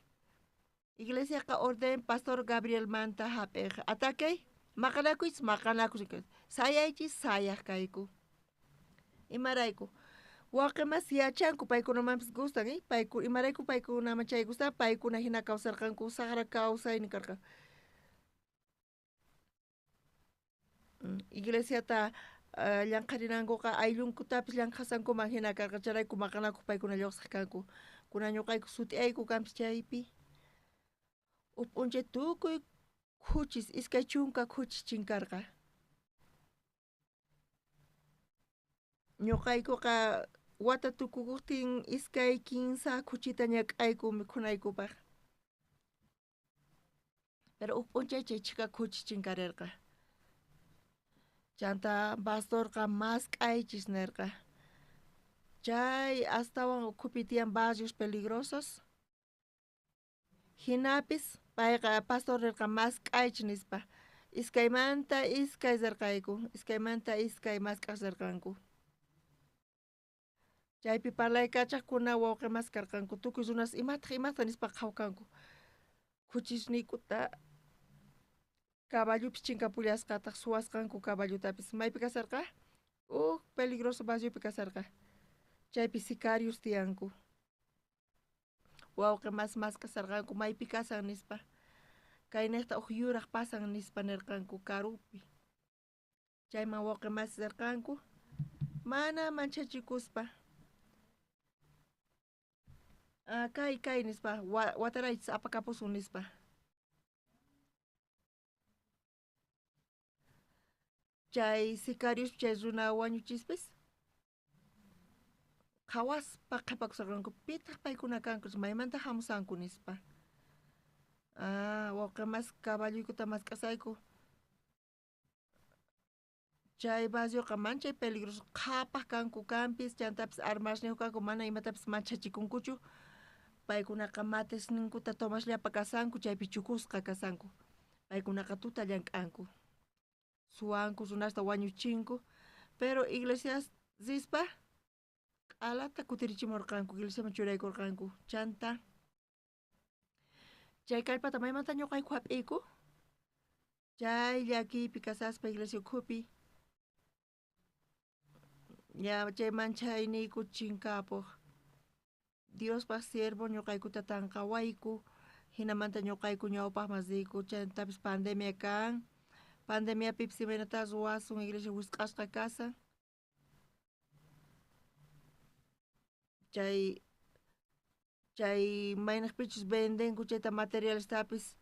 iglesiaqa orden pastor Gabrielmanta hap'iq atakay maqanakuychis maqanakuy sayaychis sayaq kayku imarayku wawqimas yachanku paykunamanpis gustan imarayku paykunaman chay gustan paykuna hina kawsarqanku saqra kawsaynin karqa iglesiata llanqharinankuqa ayllunkutapis llanqhasankuman hina karqa chayrayku maqanakuq paykuna lluqsiq kanku kunan ñuqayku sut'iyayku kanpis chaypi uj p'unchay tukuy khuchis 20 khuchis chinkarqa ñuqaykuqa wata tukukuqtin 2 3 khuchita ñak'ayku mikhunaykupaq pero uj p'unchay chay chhika khuchis chinkarirqa chanta pastorqa mask'aychis nirqa chay astawan ukhupi tiyan barrios peligrosos hinapis payqa pastor nirqa mask'aychis nispa iskaymanta iskay rirqayku iskaymanta iskay mask'aq rirqanku. Chaypi parlaykachajkuna wawqi mas karqanku, tukuy runas imataq imataq nispa qhawkanku. Khuchisniykuta caballupis chinkapullasqataq suwasqanku caballutapis. Maypi kasarqa? Uj peligroso barriopi kasarqa. Chaypi sicarios tiyanku. Wawqi mas mas kasarqanku maypi kasan nispa. Kaynejta uj yuraj pasan nispa nirqanku karupi. Chayman wawqi mas rirqanku mana manchachikuspa. Kay kay nispa wataraychis apakapusun nispa. Chay sicarios chay runa wañuchispis qhawaspa qhipakusarqanku pitaq paykuna kanku maymanta hamusanku nispa. Wawqi mas caballuykuta mask'asayku. Chay barrioqa manchay peligroso qhapaq kanku kanpis chantapis armasniyuq kanku mana imatapis manchachikunkuchu. Paykunaqa matesninkuta tomasllapa kasanku chaypi chukusqa kasanku. Paykunaqa tuta llank'anku. Suwanku runasta wañuchinku. Pero iglesias rispa q'alata kutirichimurqanku iglesiaman churaykurqanku. Chanta chay kallpata maymanta ñuqayku hap'iyku. Chay llakiypi kasaspa iglesia ukhupi ya chay manchayniyku chinkapuq. Diospaq siervo ñuqaykuta tanqawayku, hinamanta ñuqayku ñawpaqman riyku, chantapis pandemia kan. Pandemiapipis imaynata ruwasun iglesia wisq'asqa kasan. Chay chay maynaqpichus vendenku chayta materialestapis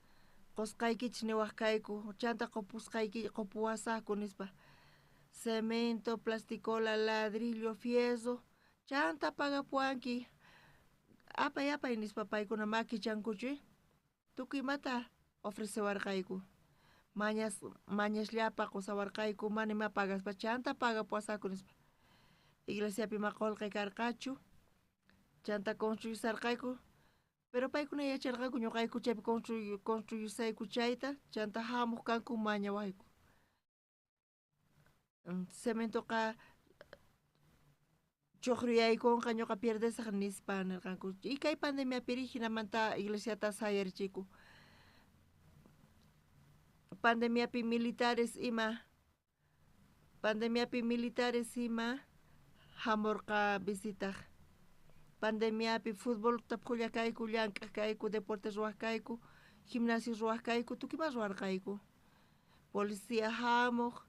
qusqaykichis niwaq kayku, chanta qupusqayki qupuwasaqku nispa. Cemento, plasticola, ladrillo, fierro, chanta pagapuwanki. Apay apay nispa paykuna makichankuchu tukuy imata ofrecewarqayku. Mañas mañasllapa qusawarqayku mana ima pagaspa chanta pagapuwasaqku nispa. Iglesiapi ima qullqi karqachu chanta construyusarqayku. Pero paykuna yacharqanku ñuqayku chaypi construyusayku chayta chanta hamuq kanku mañawayku. Cementoqa chuqruyaykunqa ñuqa pierdesaq nispa nirqanku. Y kay pandemiapiri hinamanta iglesiata sayarichiku. Pandemiapi militares ima hamurqa visitaq. Pandemiapi futbolta phullakayku, llank'aq kayku, deportes ruwaq kayku, gimnasio ruwaq kayku, tukuy ima ruwarqayku. Policía hamuq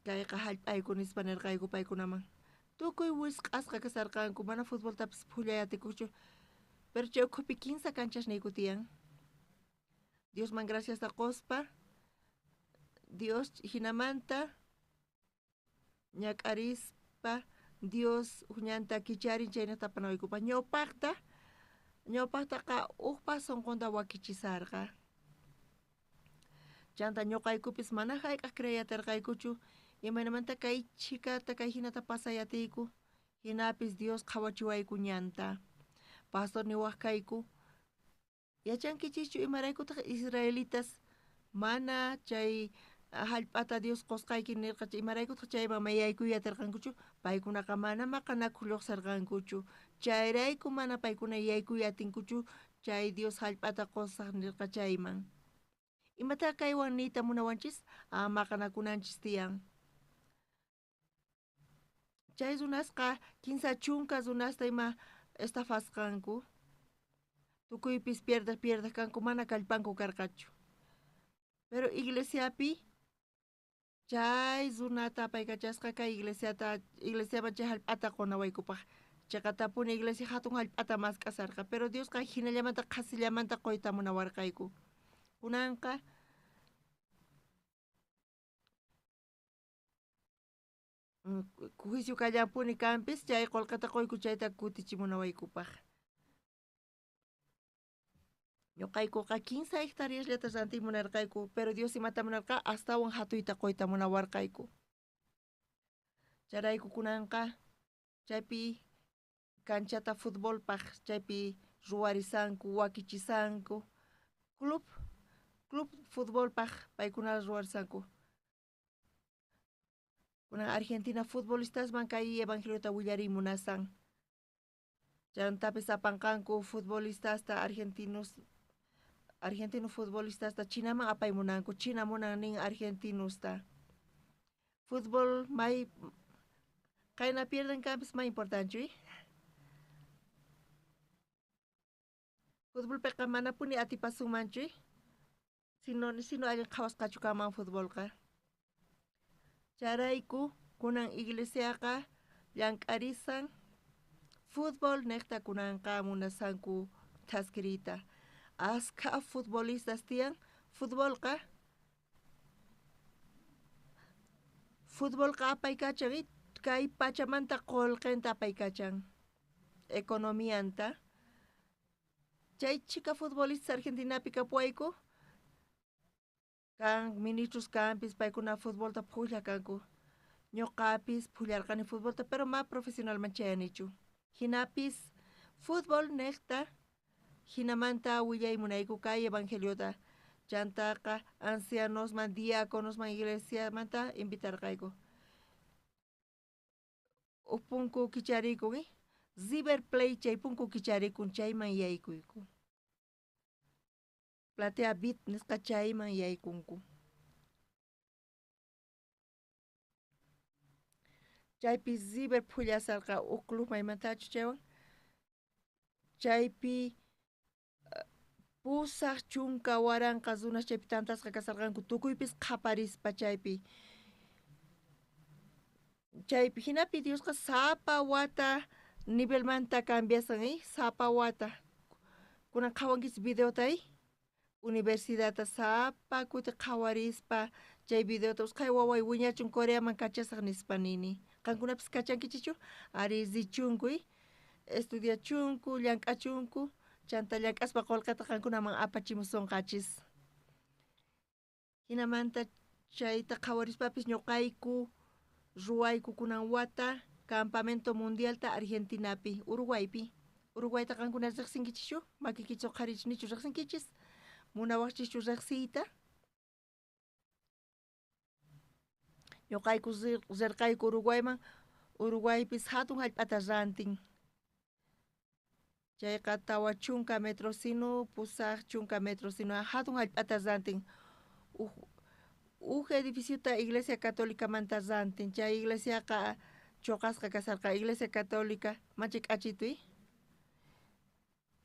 kayqa hallp'ayku nispa nirqayku paykunaman. Tukuy wisq'asqa kasarqanku, mana futboltapis phullay atikuqchu. Pero chay ukhupi 15 canchasniyku tiyan. Diosman graciasta quspa, Dios hinamanta ñak'arispa Dios uñanta kicharin chaynata apanawaykupaq. Ñawpaqta ñawpaqtaqa uqpa sunqunta wakichisarqa. Chanta ñuqaykupis mana hayk'aq creyatarqaykuchu imaynamanta kay chhikata kay hinata pasayatiyku hinapis Dios qhawachiwayku ñanta. Pastor niwaq kayku yachankichischu imaraykutaq israelitas mana chay hallp'ata Dios qusqayki nirqa imaraykutaq chayman mayaykuy atirqankuchu paykunaqa mana maqanakuq lluqsirqankuchu chayrayku mana paykuna yaykuy atinkuchu chay Dios hallp'ata qusaq nirqa chayman. Imata kaywan niyta munawanchis maqanakunanchis tiyan. Chay runasqa 30 runasta ima estafasqanku. Tukuypis pierdaq pierdaq kanku mana kallpanku karqachu. Pero iglesiapi chay runata apaykachasqa kay iglesiata iglesiaman chay hallp'ata qunawaykupaq. Chaqatapuni iglesia hatun hallp'ata mask'asarqa. Pero Diosqa hinallamanta qhasillamanta quyta munawarqayku. Kunanqa juicio kallanpuni kanpis chay qullqita quyku chayta kutichimunawaykupaq. Ñuqaykuqa 15 hectáreasllata rantiy munarqayku, pero Dios imata munarqa astawan hatuyta quyta munawarqayku. Chayrayku kunanqa chaypi canchata futbolpaq chaypi ruwarisanku, wakichisanku, club futbolpaq paykuna ruwarisanku. Kunan Argentina futbolistasman kay evangeliota willariy munasan. Chantapis apanqanku futbolistasta argentino futbolistasta Chinaman apaymunanku, China munan nin argentinosta. Fútbol may qayna pierden kanpis may importante. Futbolpiqa manapuni atipasunmanchu, sino allin qhawasqachu kanman futbolqa. Chayrayku kunan iglesiaqa llank'arisan fútbol niqta kunanqa munasanku thaskiriyta. Askha futbolistas tiyan futbolqa apaykachan kay pachamanta qullqinta apaykachan economianta. Chay chhika futbolistas Argentinapi kapuwayku kan ministros kanpis paykuna futbolta phulla kanku. Ñuqapis phullarqani futbolta pero ma profesionalman chayanichu. Hinapis fútbol niqta hinamanta willay munayku kay evangeliota. Chantaqa ancianosman diáconosman iglesiamanta invitarqayku. Uj punku kicharikun River Plate chay punku kicharikun chayman yaykuyku. Platea Bit nisqa chayman yaykunku. Chaypi River phullasarqa uj club maymantachu chaywan. Chaypi 80,000 runas chaypi tantasqa kasarqanku tukuypis qhaparispa chaypi. Chaypi hinapi Diosqa sapa wata nivelmanta cambiasan sapa wata. Kunan qhawankichis videota universidadta sapa kuti qhawarispa chay videota usqhay waway wiñachun Coreaman kachasaq nispa nini. Qankunapis kachankichichu ari richunku estudiachunku llank'achunku chanta llank'aspa qullqita qankunaman apachimusunqachis. Hinamanta chayta qhawarispapis ñuqayku ruwayku kunan wata campamento mundialta Argentinapi, Uruguaypi. Uruguayta qankuna riqsinkichischu? Makiykichis uqharichnichu riqsinkichis? Munawaqchischu riqsiyta? Ñuqayku rirqayku Uruguayman, Uruguaypis hatun hallp'ata rantin. Chayqa 40 metros sino 80 metros sino hatun hallp'ata rantin. Uj edificiota Iglesia Católicamanta rantin. Chay iglesiaqa choqasqa kasarqa Iglesia Católica manchay k'achituy.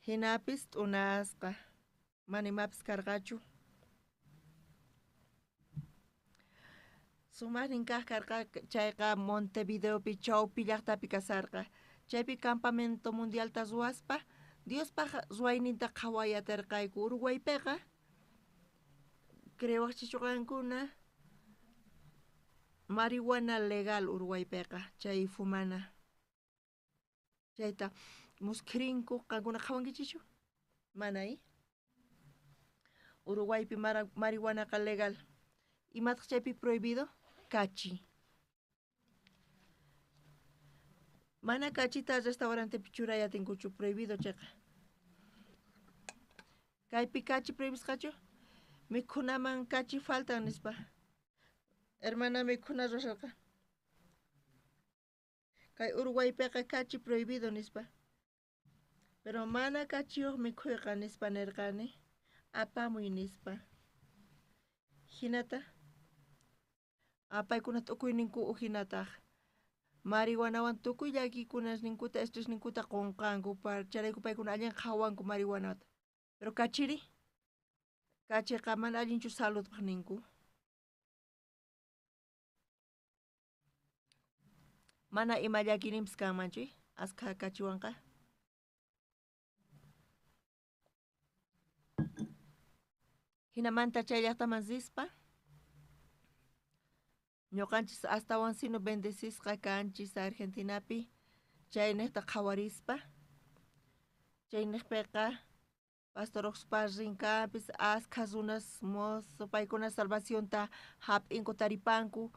Hinapis t'unasqa mana imapis karqachu. Sumaqnin kaq karqa chayqa Montevideopi chawpi llaqtapi kasarqa. Chaypi campamento mundialta ruwaspa Diospaq ruwayninta qhaway atirqayku. Uruguaypiqa creewaqchichu qankuna marihuana legal Uruguaypiqa chay fumana. Chayta muskhirinku qankuna qhawankichichu? Mana Uruguaypi marihuanaqa legal. Imataq chaypi prohibido? Kachi. Mana kachita restaurantepi churay atinkuchu prohibido chayqa. Kaypi kachi prohibisqachu? Mikhunaman kachi faltan nispa. Hermana mikhuna ruwasharqa. Kay Uruguaypiqa kachi prohibido nispa. Pero mana kachiyuq mikhuyqa nispa nirqani. Apamuy nispa. Hinata apaykuna tukuyninku uhinataq. Marihuanawan tukuy llakikunasninkuta estresninkuta qunqanku chayrayku paykuna allin qhawanku marihuanata. Pero kachiri kachiqa mana allinchu saludpaq ninku. Mana ima llakininpis kanmanchu askha kachiwanqa. Hinamanta chay llaqtaman rispa ñuqanchis astawan sino bendecisqa kanchis Argentinapi chayniqta qhawarispa. Chayniqpiqa pastor rinkanpis askha runas mozo paykuna salvacionta hap'inku taripanku.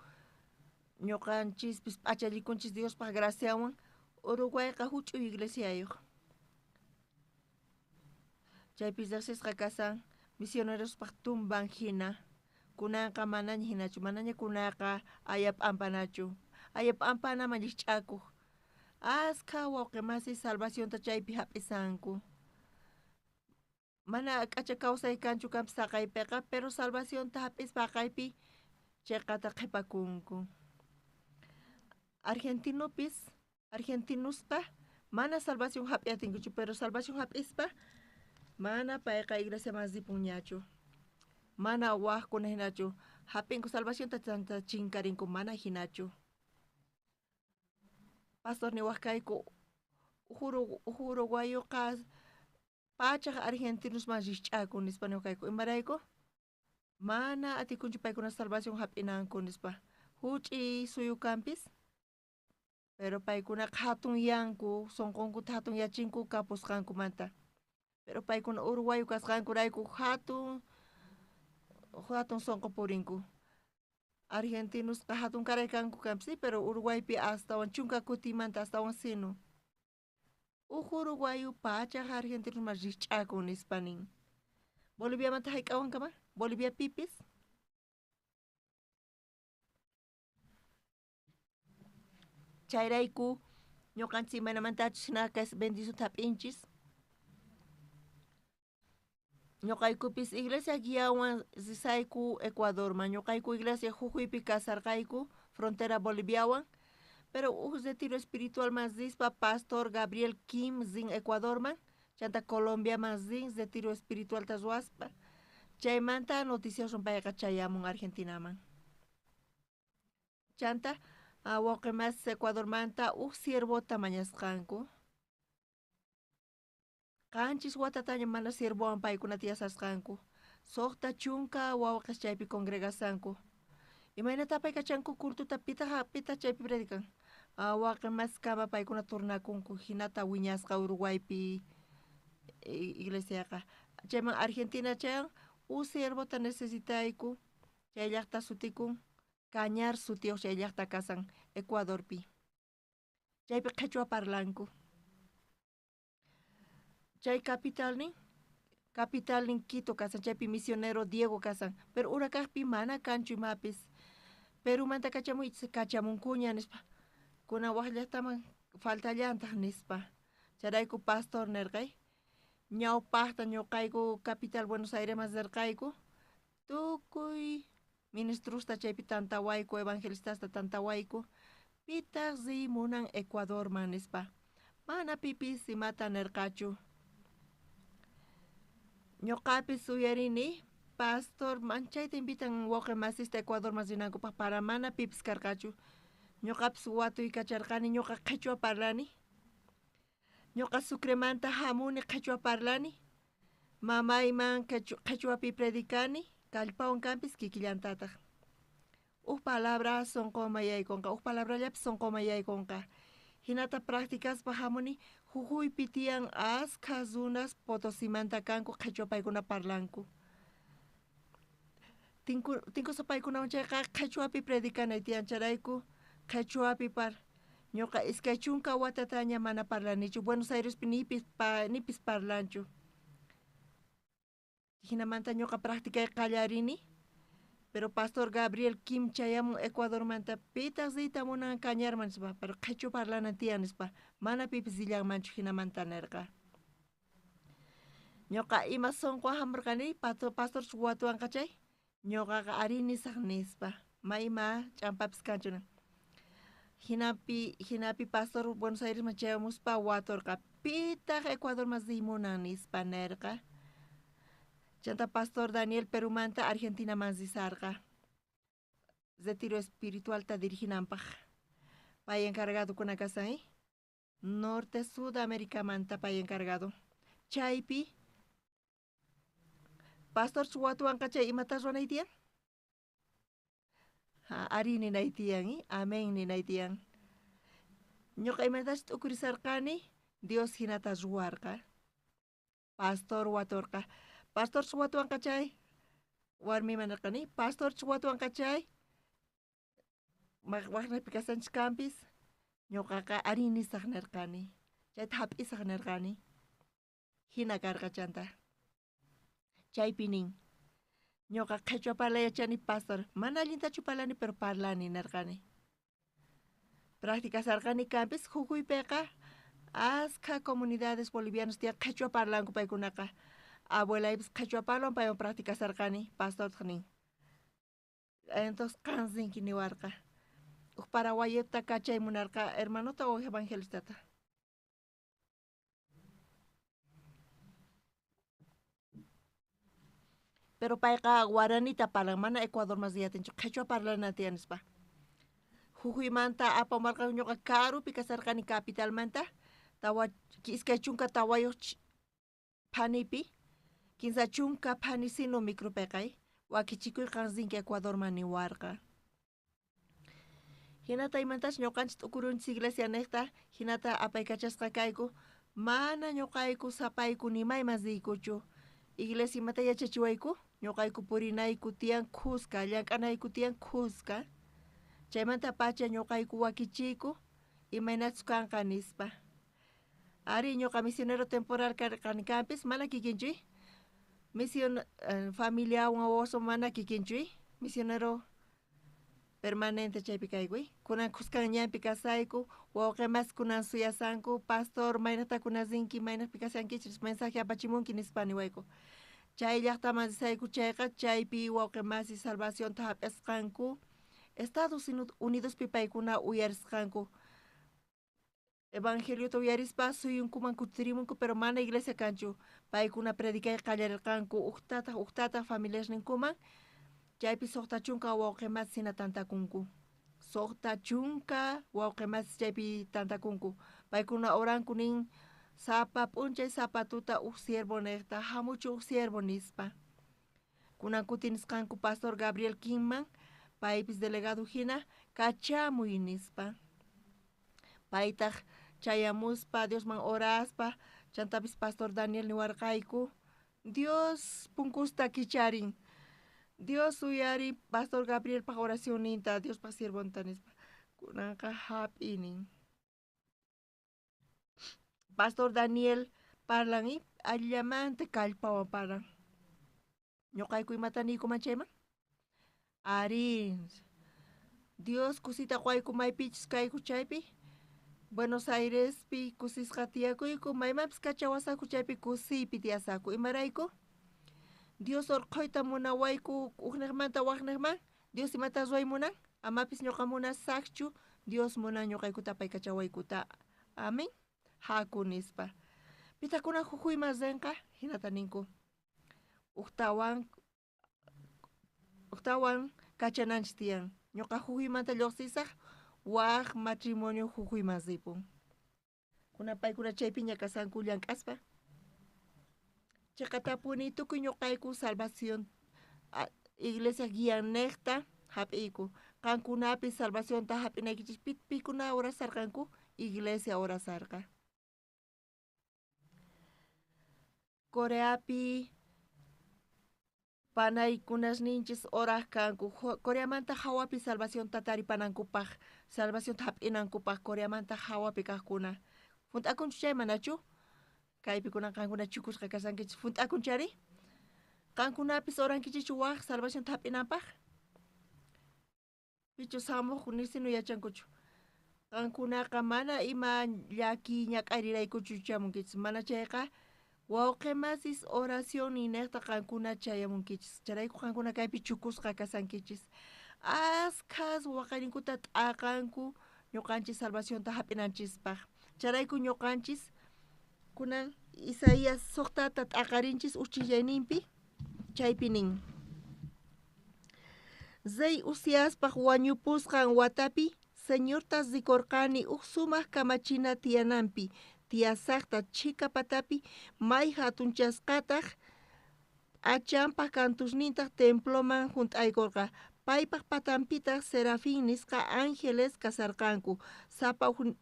Ñuqanchispis p'achallikunchis Diospaq graciawan. Uruguayqa huch'uy iglesiayuq. Chaypis riqsisqa kasan misionerospaq tumban hina. Kunanqa manaña hinachu, manaña kunaqa aya p'ampanachu. Aya p'ampanaman llikch'akuq. Askha wawqi masi salvacionta chaypi hap'isanku. Mana k'acha kawsay kanchu kanpis saqaypiqa, pero salvacionta hap'ispa haqaypi chayqata qhipakunku. Argentinopis, argentinusqa mana salvación hap'iyatinkuchu, pero salvación hap'ispa mana payqa iglesiaman ripunñachu. Mana waqkuna hinachu hap'inku salvacionta chanta chinkarinku mana hinachu. Pastor niwaq kayku uruguayoqa pachaq argentinosman rikch'akun nispa niwaq kayku. Imarayku? Mana atikunchu paykuna salvación hap'inanku nispa. Huch'iy suyu kanpis, pero paykunaqa hatunyanku, sunqunkuta hatunyachinku kapusqankumanta. Pero paykuna uruguayo kasqankurayku hatun hatun sunqu purinku. Argentinosqa hatunkaray kanku kanpis, pero Uruguaypi astawan chunka kutimanta astawan sinu. Uj uruguayo pachaq argentinosman rikch'akun nispa nin. Boliviamanta hayk'awankama? Boliviapipis? Chayrayku ñuqanchik imaynamantachus hinaqa bendicionta hap'inchis. Ñuqaykupis iglesia guiawan risayku Ecuadorman. Ñuqayku iglesia Jujuypi kasarqayku frontera Boliviawan, pero uj retiro espiritualman rispa pastor Gabriel Kim rin Ecuadorman, chanta Colombiaman rin retiro espiritualta ruwaspa. Chaymanta noticiaswan payqa chayamun Argentinaman. Chanta wawqi mas Ecuadormanta uj siervota mañasqanku. Qanchis watataña mana siervowan paykuna tiyasasqanku. Suqta chunka wawqis chaypi congregasanku. Imaynata apaykachanku cultuta pitaq chaypi predican. Wawqi mas kama paykuna turnakunku hinata wiñasqa Uruguaypi iglesiaqa. Chayman Argentina chayan uj siervota necesitayku chay llaqta sutikun Cañar sutiyuq chay llaqta kasan Ecuadorpi. Chaypi qhichwa parlanku. Chay capitalnin, capitalnin Quito kasan, chaypi misionero Diego kasan, pero urakaqpi mana kanchu imapis. Perumanta kachamuychis kachamunkuña nispa. Kunan waq llaqtaman faltallantaq nispa. Chayrayku pastor nirqay, ñawpaqta ñuqayku capital Buenos Airesman rirqayku, tukuy ministrusta chaypi tantawayku, evangelistasta tantawayku, pitaq riy munan Ecuadorman nispa. Mana pipis imata nirqachu. Ñuqapis uyarini pastor manchayta invitan wawqi masista Ecuadorman rinankupaq para mana pipis karqachu. Ñuqapis watuykacharqani ñuqa qhichwa parlani. Ñuqa Sucremanta hamuni qhichwa parlani. Mamayman qhichwapi predicani, kallpawan kanpis kikillantataq. Uj palabra sunquman yaykunqa, uj palabrallapis sunquman yaykunqa. Hinata practicaspa hamuni Jujuypi tiyan askha runas Potosimanta kanku qhichwa paykuna parlanku. Tinkusa paykunawan chayqa qhichwapi predicanay tiyan chayrayku qhichwapi par ñuqa 20 watataña mana parlanichu Buenos Airespi nipis parlanchu. Hinamanta ñuqa practicay qallarini, pero pastor Gabriel Kim chayamun Ecuadormanta pitaq riyta munan Cañarman nispa, pero qhichwa parlanan tiyan nispa, mana pipis rillanmanchu hinamanta nirqa. Ñuqa ima sunquwan hamurqani pastor watuwanqa chay, ñuqaqa ari nisaq nispa, ma ima ch'ampapis kanchu. Hinapi pastor Buenos Airesman chayamuspa waturqa, pitaq Ecuadorman riy munan nispa nirqa. Chanta pastor Daniel Perumanta Argentinaman risarqa. Retiro espiritualta diriginanpaq. Pay encargado kuna kasan, Norte Sudaméricamanta pay encargado. Chaypi pastor watuwanqa chay imata ruwanay tiyan? Ari ninay tiyan, amén ninay tiyan. Ñuqa imatachus t'ukurisarqani, Dios hinata ruwarqa. Pastor waturqa. Pastor watuwanqa chay, warmiman nirqani, pastor watuwanqa chay, waqnaypi kasanchis kanpis, ñuqaqa ari nisaq nirqani, chayta hap'isaq nirqani. Hina karqa chanta. Chaypi nin, Ñuqa qhichwa parlay yachani pastor, mana allintachu parlani pero parlani nirqani. Practicasarqani kanpis Jujuypiqa askha comunidades bolivianas tiyan qhichwa parlanku paykunaqa. Abuelaypis qhichwa parlan paywan practicasarqani, pastortaq nin. Entonces qan rinki niwarqa. Uj paraguayota kachay munarqa hermanota o evangelistata. Pero payqa guaranita parlan, mana Ecuador mas riyatinchu, qhichwa parlana tiyan nispa. Jujuymanta apamarqanku ñuqa karupi kasarqani capitalmanta, 24 phanipi, 30 phanisino micropiqa wakichikuy qan rinki Ecuadorman niwarqa. Hinata imantas ñuqanchis t'ukurunchis iglesia niqta, hinata apaykachasqa kayku, mana ñuqayku sapayku nimayman riykuchu. Iglesia imata yachachiwayku, ñuqayku purinayku tiyan khuska, llank'anayku tiyan khuska. Chaymanta pacha ñuqayku wakichiyku, imaynachus kanqa nispa. Ari ñuqa misionero temporal karqani kanpis, mana kikinchuy. Misión familiawan wawawan mana kikinchuy, misionero permanente chaypi kaykuy. Kunan khuskan ñanpi kasayku, wawqi kunan suyasanku, pastor maynata kunan rinki, maynaqpi kashankichis, mensaje apachimunki nispa niwayku. Chay llaqtaman risayku chayqa, chaypi wawqi masi salvacionta hap'isqanku, Estados Unidospi paykuna uyarisqanku. Evangeliota uyarispa suyunkuman kutirimunku, pero mana iglesia kanchu. Paykuna predicay qallarirqanku uqtataq uqtataq familiasninkuman, chaypi 60 wawqi masi hina tantakunku. 60 wawqi masi chaypi tantakunku. Paykuna oranku nin sapa p'unchay sapa tuta uj siervo niqta, hamuchu uj siervo nispa. Kunan kutinisqanku pastor Gabriel Kingman, paypis delegado hina kachamuy nispa. Paytaq chayamuspa Diosman oraspa, chantapis pastor Daniel niwarqayku, Dios punkusta kicharin. Dios uyari pastor Gabrielpaq oracionninta, Diospaq siervonta nispa. Kunanqa hap'inin. Pastor Daniel parlan y allamanta kallpawan parlan. Ñuqayku imata niykuman chayman? Ari, Dios kusita quyku maypichus kayku chaypi, Buenos Airespi kusisqa tiyakuyku, maymanpis kachawasaku chaypi kusiypi tiyasaku. Imarayku? Dios urqhuyta munawayku ujniqmanta waqniqman, Dios imata ruway munan, amapis ñuqa munasaqchu, Dios munan ñuqaykuta apaykachawaykuta. Amén. Haku nispa. Pitakuna Jujuyman rinqa, hinata ninku. Ujtawan kachananchis tiyan. Ñuqa Jujuymanta lluqsisaq, waq matrimonio Jujuyman ripun. Kuna paykuna chaypiña kasanku llank'aspa. Chiqatapuni tukuy ñuqayku salvación iglesia guianniqta hap'iyku. Qankunapis salvacionta hap'inaykichis pikuna orasarqanku, iglesia orasarqa. Coreapi panaykunasninchis oraq kanku. Coreamanta hawapi salvacionta taripanankupaq, salvacionta hap'inankupaq Coreamanta hawapi kaqkuna. Hunt'akunchu chay manachu? Kaypi kunan qankuna chukusqa kasankichis, hunt'akunchu ari? Qankunapis orankichichu waq salvacionta hap'inanpaq? Pichus hamuq nisinu yachankuchu. Qankunaqa mana ima llaki ñak'ariraykuchu chamunkichis, mana chayqa wawqi masis oración niqta qankuna chayamunkichis. Chayrayku qankuna kaypi chukusqa kasankichis. Askhas waqayninkuta t'aqanku ñuqanchis salvacionta hap'inanchispaq. Chayrayku ñuqanchis kunan Isaías 6 t'aqarinchis uchillayninpi, chaypi nin. Rey Uziaspaq wañupusqan watapi, Señorta rikurqani uj sumaq kamachina tiyananpi, tiyasaqta chhika patapi, may hatunchasqataq p'achanpaq kantusnintaq temploman hunt'aykurqa. Paypaq patanpitaq serafín nisqa ángeles kasarqanku. Sapa uj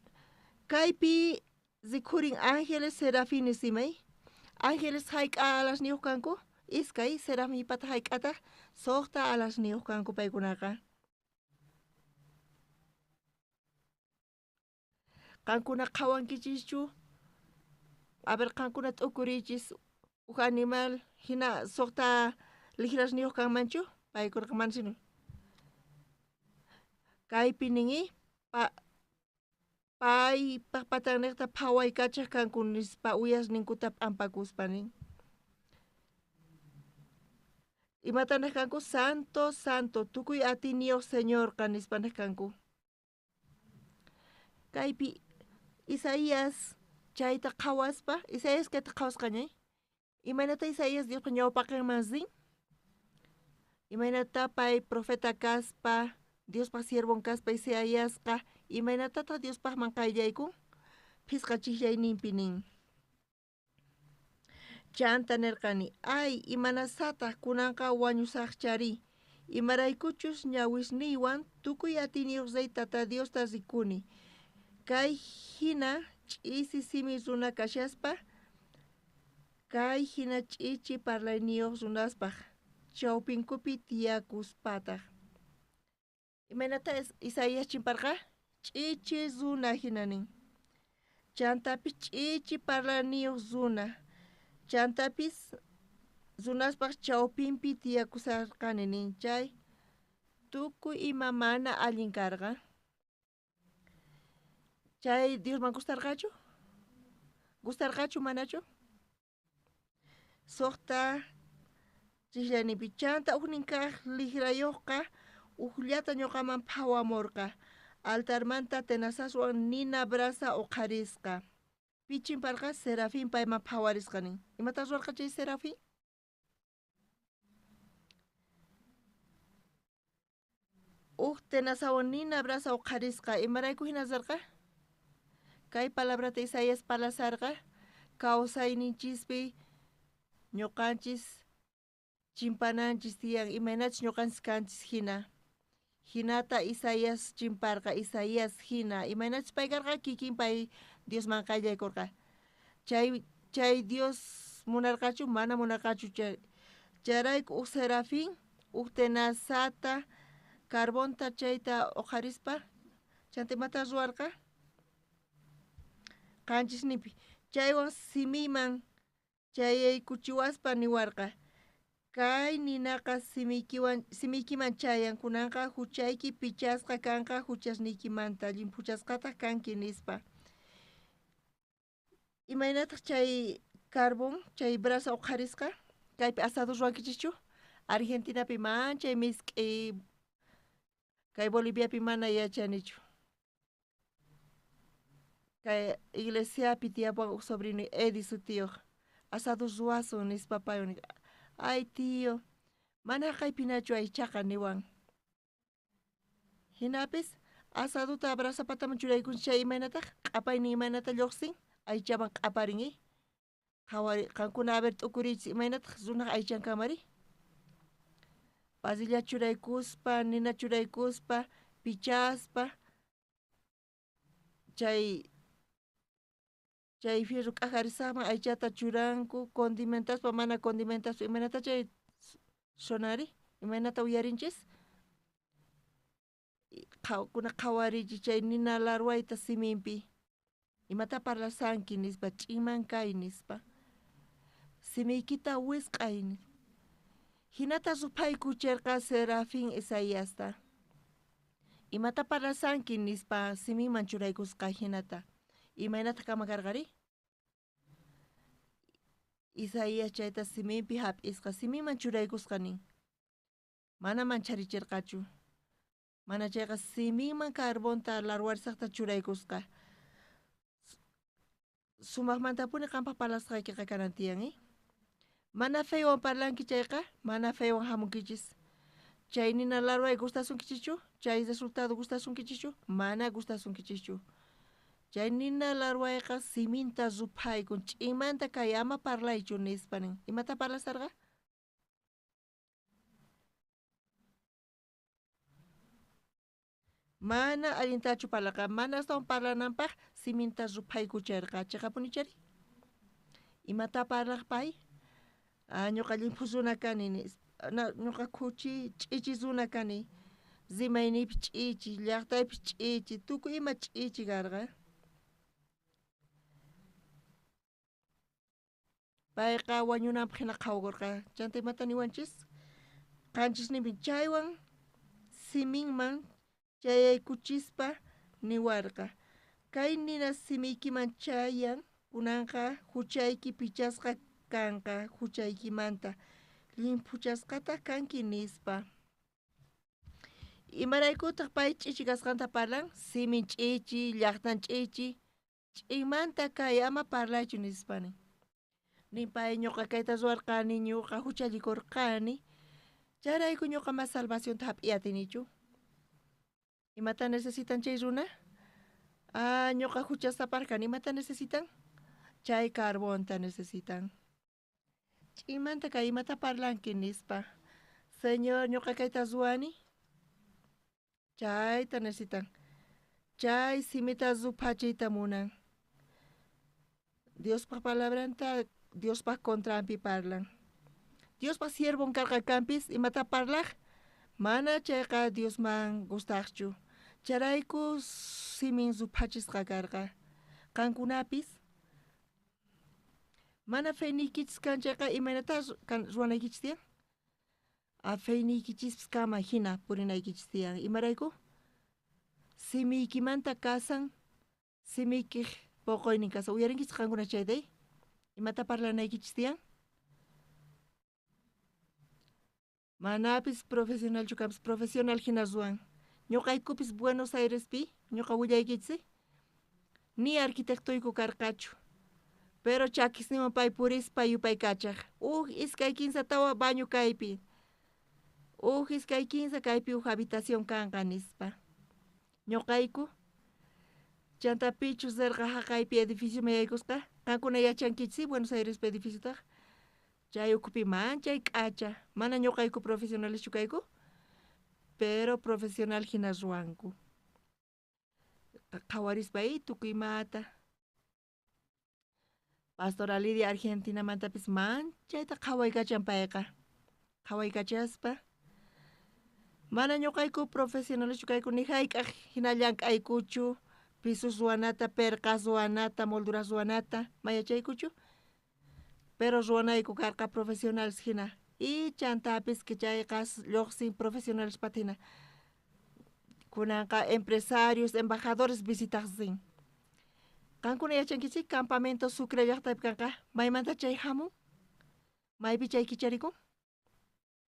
kaypi rikhurin ángeles serafines imay. Ángeles hayk'a alasniyuq kanku? Iskay, serafinpata hayk'ataq 6 alasniyuq kanku paykunaqa. Qankuna qhawankichischu? A ver, qankuna t'ukurichis uj animal hina 6 Lijrasniyuq kanmanchu? Paykurqa mana sino. Kaypi nin paypaq patannejta phawaykachaj kanku nispa uyasninkuta p'ampakuspa nin. Imata nej kanku? Santo, santo, tukuy atiyniyuq Señorqa nispa nej kanku. Kaypi Isaías chayta qhawaspa, Isaías kayta qhawasqaña, imaynata Isaías Diospa ñawpaqinman rin? Imaynata pay profeta kaspa, Diospaq siervon kaspa Isaiasqa, imaynatataq Diospaqman qayllaykun? Phisqa chijllayninpi nin. Chanta nerqani, ay, imanasataq kunanqa wañusaqchari, imaraykuchus ñawisniywan tukuy atiyniyuq rey Tata Diosta rikuni. Kay hina ch'isi simi runa kashaspa, kay hina ch'ichi parlayniyuq runaspaq chawpinkupi tiyakuspataq. Imaynata Isaías chimparqa? Ch'ichi runa hina nin. Chantapis ch'ichi parlaniyuq runa. Chantapis runaspaq chawpinpi tiyakusarqani nin. Chay tukuy ima mana allin karqa. Chay Diosman gustarqachu? Gustarqachu manachu? Suqta chijllayninpi chanta ujnin kaq lijrayuqqa ujllata ñuqaman phawamurqa. Altarmanta tenazaswan nina brasa uqharisqa. Pi chimparqa? Serafín payman phawarisqa nin. Imata ruwarqa chay serafín? Uj tenazawan nina brasa uqharisqa. Imarayku hina ruwarqa? Kay palabrata Isaías parlasarqa kawsayninchispi ñuqanchis chimpananchis tiyan imaynachus ñuqanchis kanchis hina. Hinata Isaías chimparqa, Isaías hina. Imaynachus pay karqa kikin pay Diosman qayllaykurqa. Chay Dios munarqachu mana munarqachu chayrayku uj serafín uj tenazata carbonta chayta uqharispa chanta imata ruwarqa? Qanchisninpi chaywan simiyman chayaykuchiwaspa niwarqa. Kay ninaqa simiykiman chayan kunanqa huchayki pichasqa kanqa huchasniykimanta llimphuchasqataq kanki nispa. Imaynataq chay carbón, chay brasa uqharisqa? Kaypi asado ruwankichischu? Argentinapi manchay misk'i, kay Boliviapi mana yachanichu. Kay iglesiapi tiyapuwan uj sobrino Eddie sutiyuq asado ruwasun nispa paywan. Ay tío, mana haqaypinachu aychaqa niwan. Hinapis asaduta brasa pataman churaykunchis chay imaynataq q'apaynin imaynata lluqsin aychaman q'aparin. Qhawari qankuna a ver t'ukuriychis imaynataq runaq aychan kamari? Pasilla churaykuspa, nina churaykuspa, pichaspa, chay fierro k'ajarisaqman aychata churanku, condimentaspa mana condimentaspa imaynata chay sonari? Imaynata uyarinchis? Kuna qhawarichis chay nina larwayta siminpi. Imata parlasanki nispa, ch'iman kay nispa. Simiykita wisq'ay nispa. Hinata ruphaykucherqa serafín Isaiasta. Imata parlasanki nispa siminman churaykusqa hinata. Imaynataq kama karqari? Isaías chayta siminpi hap'isqa, siminman churaykusqa nin. Mana mancharichirqachu. Mana chayqa siminman carbonta larwarisaqta churaykusqa. Sumaqmantapuni qampaq parlasqaykiqa kanan tiyan, Mana feywan parlanki chayqa, mana feywan hamunkichis. Chay nina larway gustasunkichichu? Chay resultado gustasunkichichu? Mana gustasunkichichu. Chay nina larwayqa siminta ruphaykun, ch'inmanta kay ama parlaychu nispa nin. Imata parlasarqa? Mana allintachu parlarqa, mana astawan parlananpaq siminta ruphaykucherqa. Chiqapuni chari? Imata parlaq pay? Ñuqa llimphu runa kani nispa. Ñuqa khuchi ch'ichi runa kani. Rimayniypi ch'ichi, llaqtaypi ch'ichi, tukuy ima ch'ichi karqa. Payqa wañunanpaq hina qhawakurqa. Chanta imata niwanchis? Qanchisninpi chaywan siminman chayaykuchispa niwarqa. Kay nina simiykiman chayan kunanqa huchayki pichasqa kanqa huchaykimanta llimphuchasqataq kanki nispa. Imaraykutaq pay ch'ichi kasqanta parlan? Simin ch'ichi, llaqtan ch'ichi, ch'inmanta kay ama parlaychu nispa nin. Nin pay ñuqa kayta ruwarqani, ñuqa huchallikurqani, chayrayku ñuqa mas salvacionta hap'iy atinichu. Imata necesitan chay runa? Ah, ñuqa huchasaparqani, imata necesitan? Chay carbonta necesitan. Ch'inmanta kay imata parlanki nispa. Señor, ñuqa kayta ruwani. Chayta necesitan. Chay simita ruphachiyta munan. Diospaj palabranta Diospaj contranpi parlan. Diospaj siervon karqa kanpis imata parlaj? Mana chayqa Diosman gustaqchu. Chayrayku simin ruphachisqa karqa. Qankunapis mana feyniykichis kan chayqa imaynata ruwanaykichis tiyan? A feyniykichispis kama hina purinaykichis tiyan. Imarayku? Simiykimanta kasan, simiykiq poqoynin kasan. Uyarinkichis qankuna chayta? Imata parlanaykichis tiyan? Manapis profesionalchu kanpis, profesional hina ruwan. Ñuqaykupis Buenos Airespi, ñuqa willaykichis, ni arquitectoyku karqachu. Pero chakisninwan pay purispa yupaykachaq. Uj iskay kinsa tawa baño kaypi. Uj iskay kinsa kaypi uj habitación kanqa nispa. Ñuqayku chanta pichus rirqa haqaypi edificioman yaykusqa, qankuna yachankichis Buenos Airespi edificiotaqa. Chay ukhupi manchay k'acha, mana ñuqayku profesionaleschu kayku, pero profesional hina ruwanku. Qhawarispa tukuy imata. Pastora Lidia Argentinamantapis manchayta qhawaykachan payqa. Qhawaykachaspa mana ñuqayku profesionaleschu kayku ni hayk'aq hina llank'aykuchu, pisos ruwanata, perqas ruwanata, molduras ruwanata, mayachaykuchu. Pero ruwanayku karqa profesionales hina. Y chantapis chayqa lluqsin profesionales hina. Kunanqa empresarios, embajadores visitaq rin. Qankuna yachankichik campamento Sucre llaqtapi kanqa, maymanta chay hamun? Maypi chay kicharikun?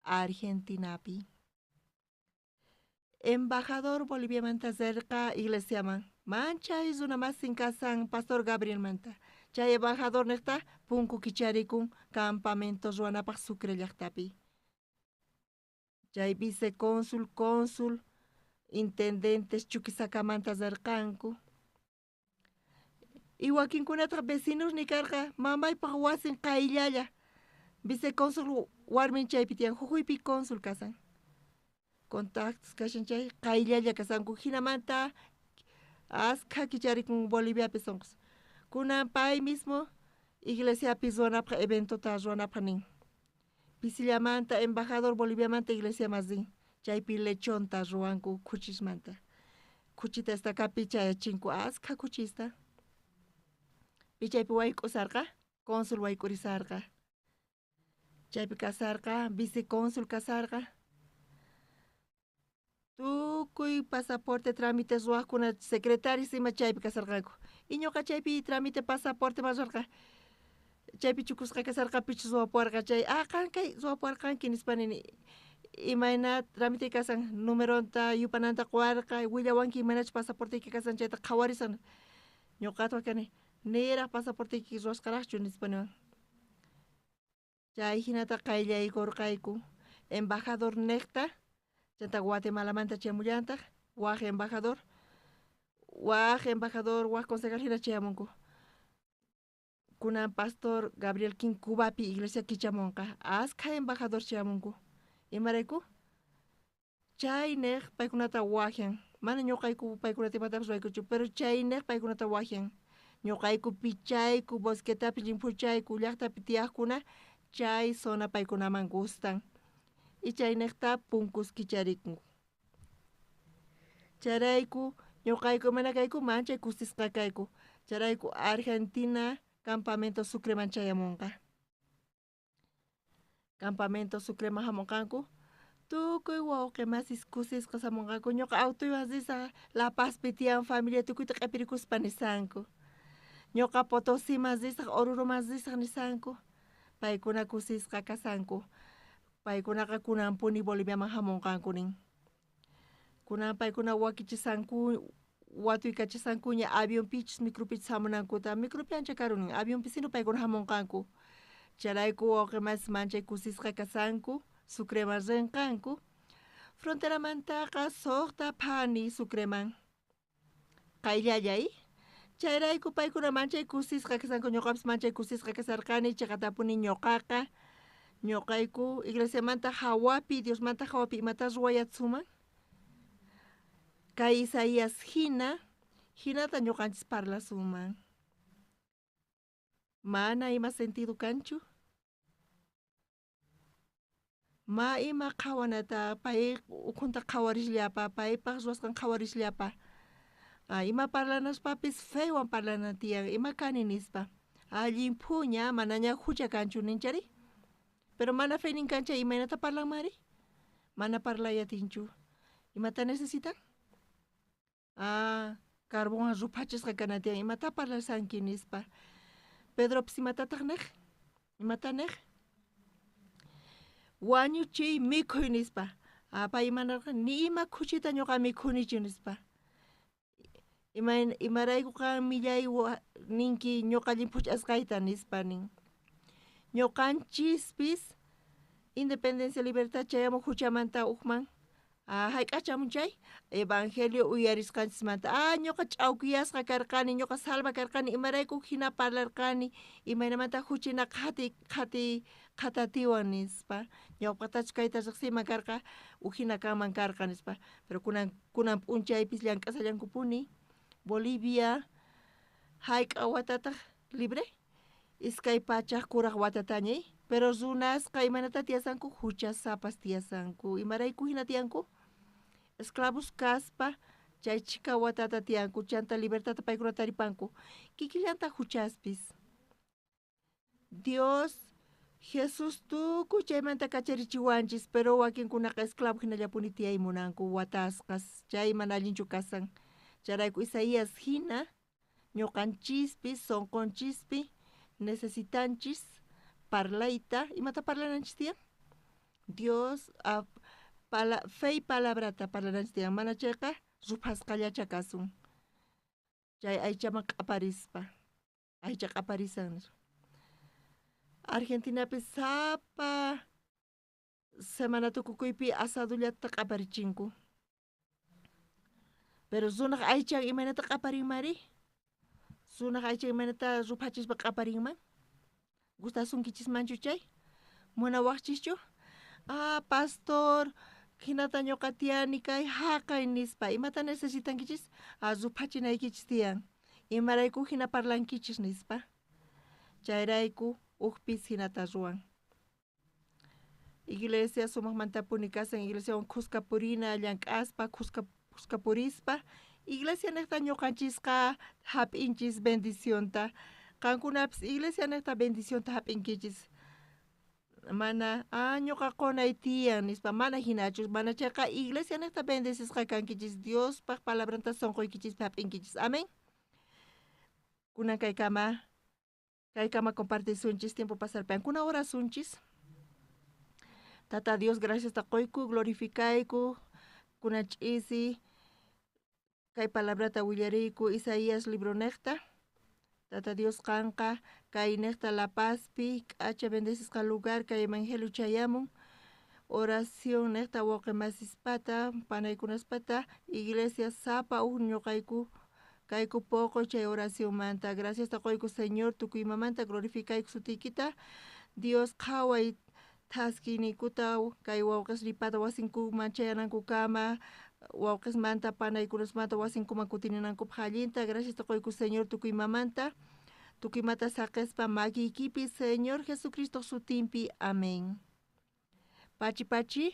Argentinapi. Embajador Boliviamanta rirqa iglesiaman. Manchay runa masin kasan Pastor Gabrielmanta. Chay embajador niqta punku kicharikun campamento ruwanapaq Sucre llaqtapi. Chay vicecónsul, cónsul, intendentes Chuquisacamanta rirqanku. Y wakinkunataq vecinos ni karqa mamaypaq wasin qayllalla. Vicecónsul warmin chaypi tiyan, Jujuypi cónsul kasan. Contactos kashan chay qayllalla kasanku hinamanta askha kicharikun Boliviapi sunqus. Kunan pay mismo iglesiapi ruwanapaq eventota ruwanapaq nin. Pisillamanta embajador Boliviamanta iglesiaman rin. Chaypi lechonta ruwanku khuchismanta. Khuchita estacapi chayachinku askha khuchista. Pichaypi wayk'usarqa, cónsul wayk'urisarqa. Chaypi kasarqa, vicecónsul kasarqa. Tukuy pasaporte trámites ruwaqkuna secretarios ima chaypi kasarqanku. Y ñuqa chaypi trámite pasaporte ruwarqa. Chaypi chukusqa kasarqa pichus ruwapuwarqa chay, ah qan kay ruwapuwarqanki nispa nini. Imayna trámite kasan numeronta yupananta quwarqa, willawanki imaynachus pasaporteyki kasan chayta qhawarisan. Ñuqataq kani niraq pasaporteyki ruwasqaraqchu nispa niwan. Chay hinata qayllaykurqayku. Embajador niqta, chanta Guatemalamanta chamullantaq, waj embajador, waj concejal hina chayamunku. Kunan pastor Gabriel King Cubapi iglesia kichamunqa, askha embajador chayamunku. Imarayku? Chay niq paykunata wajyan. Mana ñuqayku paykunata imatapas ruwaykuchu, pero chay niq paykunata wajyan. Ñuqayku pichayku, bosquetapi llimphuchayku, llaqtapi tiyaqkuna chay zona paykunaman gustan. Y chay niqta punkus kicharikun. Chayrayku ñuqayku mana kayku manchay kusisqa kayku. Chayrayku Argentina campamento Sucreman chayamunqa. Campamento Sucreman hamunqanku. Tukuy wawqi masis kusisqa hamunqaku, ñuqa autoywan risaq La Pazpi tiyan familia tukuyta q'ipirikuspa nisanku. Ñuqa Potosiman risaq, Oruroman risaq nisanku. Paykuna kusisqa kasanku. Paykunaqa kunanpuni Boliviaman hamunqanku nin. Kunan paykuna wakichisanku, watuykachisankuña avionpichus micropichus hamunankuta, micropi ancha karu nin, avionpi sino paykuna hamunqanku. Chayrayku wawqi masis manchay kusisqa kasanku, Sucreman rinqanku. Fronteramantaqa suqta phani Sucreman. Qayllallay. Chayrayku paykuna manchay kusisqa kasanku, ñuqapis manchay kusisqa kasarqani, chiqatapuni ñuqaqa, ñuqayku iglesiamanta hawapi, Diosmanta hawapi imata ruwayatsuman. Kay Isaías hina, hinata ñuqanchis parlasunman. Mana ima sentido kanchu. Ma ima qhawanata pay ukhunta qhawarisllapa, paypaq ruwasqan qhawarisllapa. Ima parlanaspapis fewan parlana tiyan, ima kani nispa. Allin phuña, manaña hucha kanchu ninchari. Pero mana fe nin kancha imaynata parlanmari? Mana parlayatinchu. Imata necesitan? Carbonwan ruphachisqa kana tiyan, imata parlasanki nispa. Pedropis imatataq nej? Imata nej? Wañuchiy mikhuy nispa. Pay imanarqa ni ima khuchita ñuqa mikhunichu nispa. Imarayku qan millay ninki ñuqa llimphuch'asqayta nispa nin. Ñuqanchispis independencia libertad chayamuq huchamanta uqman. Hayk'achamun chay evangelio uyarisqanchismanta. Ñuqa ch'awkiyasqa karqani, ñuqa salva karqani, imarayku hina parlarqani, imaynamanta huchina qhatatiwan nispa. Ñawpaqtachu kayta riqsiyman karqa, ukhina kanman karqa nispa. Pero kunan p'unchaypis llank'asallankupuni. Bolivia hayk'a watataq libre? 200 kuraq watataña, pero runasqa imaynata tiyasanku, huchasapas tiyasanku. Imarayku hina tiyanku? Esclavos kaspa chay chhika watata tiyanku, chanta libertadta paykuna taripanku. Kikillanta huchaspis. Dios Jesús tukuy chaymanta kacharichiwanchis, pero wakinkunaqa esclavo hinallapuni tiyay munanku watasqas, chay mana allinchu kasan. Chayrayku Isaías hina ñuqanchispi, sunqunchispi necesitanchis parlayta. Imata parlananchis tiyan? Dios fe palabrata parlananchis tiyan, mana chayqa ruphasqallacha kasun. Chay aychaman q'aparispa, aycha q'aparisan. Argentinapi sapa semana tukukuypi asadullata q'aparichinku. Pero runaq aychan imaynata q'aparinmari? Runaq aychan imaynata ruphachispa q'aparinman? Gustasunkichismanchu chay? Munawaqchischu? Pastor, hinata ñuqa tiyani kay haqay nispa. Imata necesitankichis? Ruphachinaykichis tiyan. Imarayku hina parlankichis nispa. Chayrayku uqpis hinata ruwan. Iglesia sumaqmantapuni kasan, iglesiawan khuska purina, llank'aspa, khuska purispa. Iglesia niqta ñuqanchisqa hap'inchis bendicionta. Qankunapis iglesia niqta bendicionta hap'inkichis. Mana, ñuqa qunay tiyan nispa, mana hinachu, mana chayqa iglesia niqta bendecisqa kankichis, Diospaq palabranta sunquykichispi hap'inkichis. Amén. Kunan kaykama compartisunchis, tiempo pasarpan. Kuna orasunchis. Tata Dios, gracias ta qoyku, glorificayku, kunan ch'isi, kay palabrata willariyku, Isaías libro niqta. Tata Dios qanqa, kay niqta La Pazpi, k'acha bendecisqa lugar, kay evangelio chayamun. Oración niqta wawqi masispata, panaykunaspata, iglesia sapa uj ñuqayku, kayku poqo chay oracionmanta. Gracias ta qoyku, Señor, tukuy imamanta glorificayku sutiykita. Dios qhaway thaskiyniykuta, kay wawqis ripata wasinkuman chayanankukama, wawqismanta, panaykunasmanta wasinkuman kutininankupaq allinta. Gracias ta qoyku, Señor, tukuy imamanta. Tukuy imata saqispa makiykipi, Señor Jesucristo sutinpi. Amén. Pachi pachi.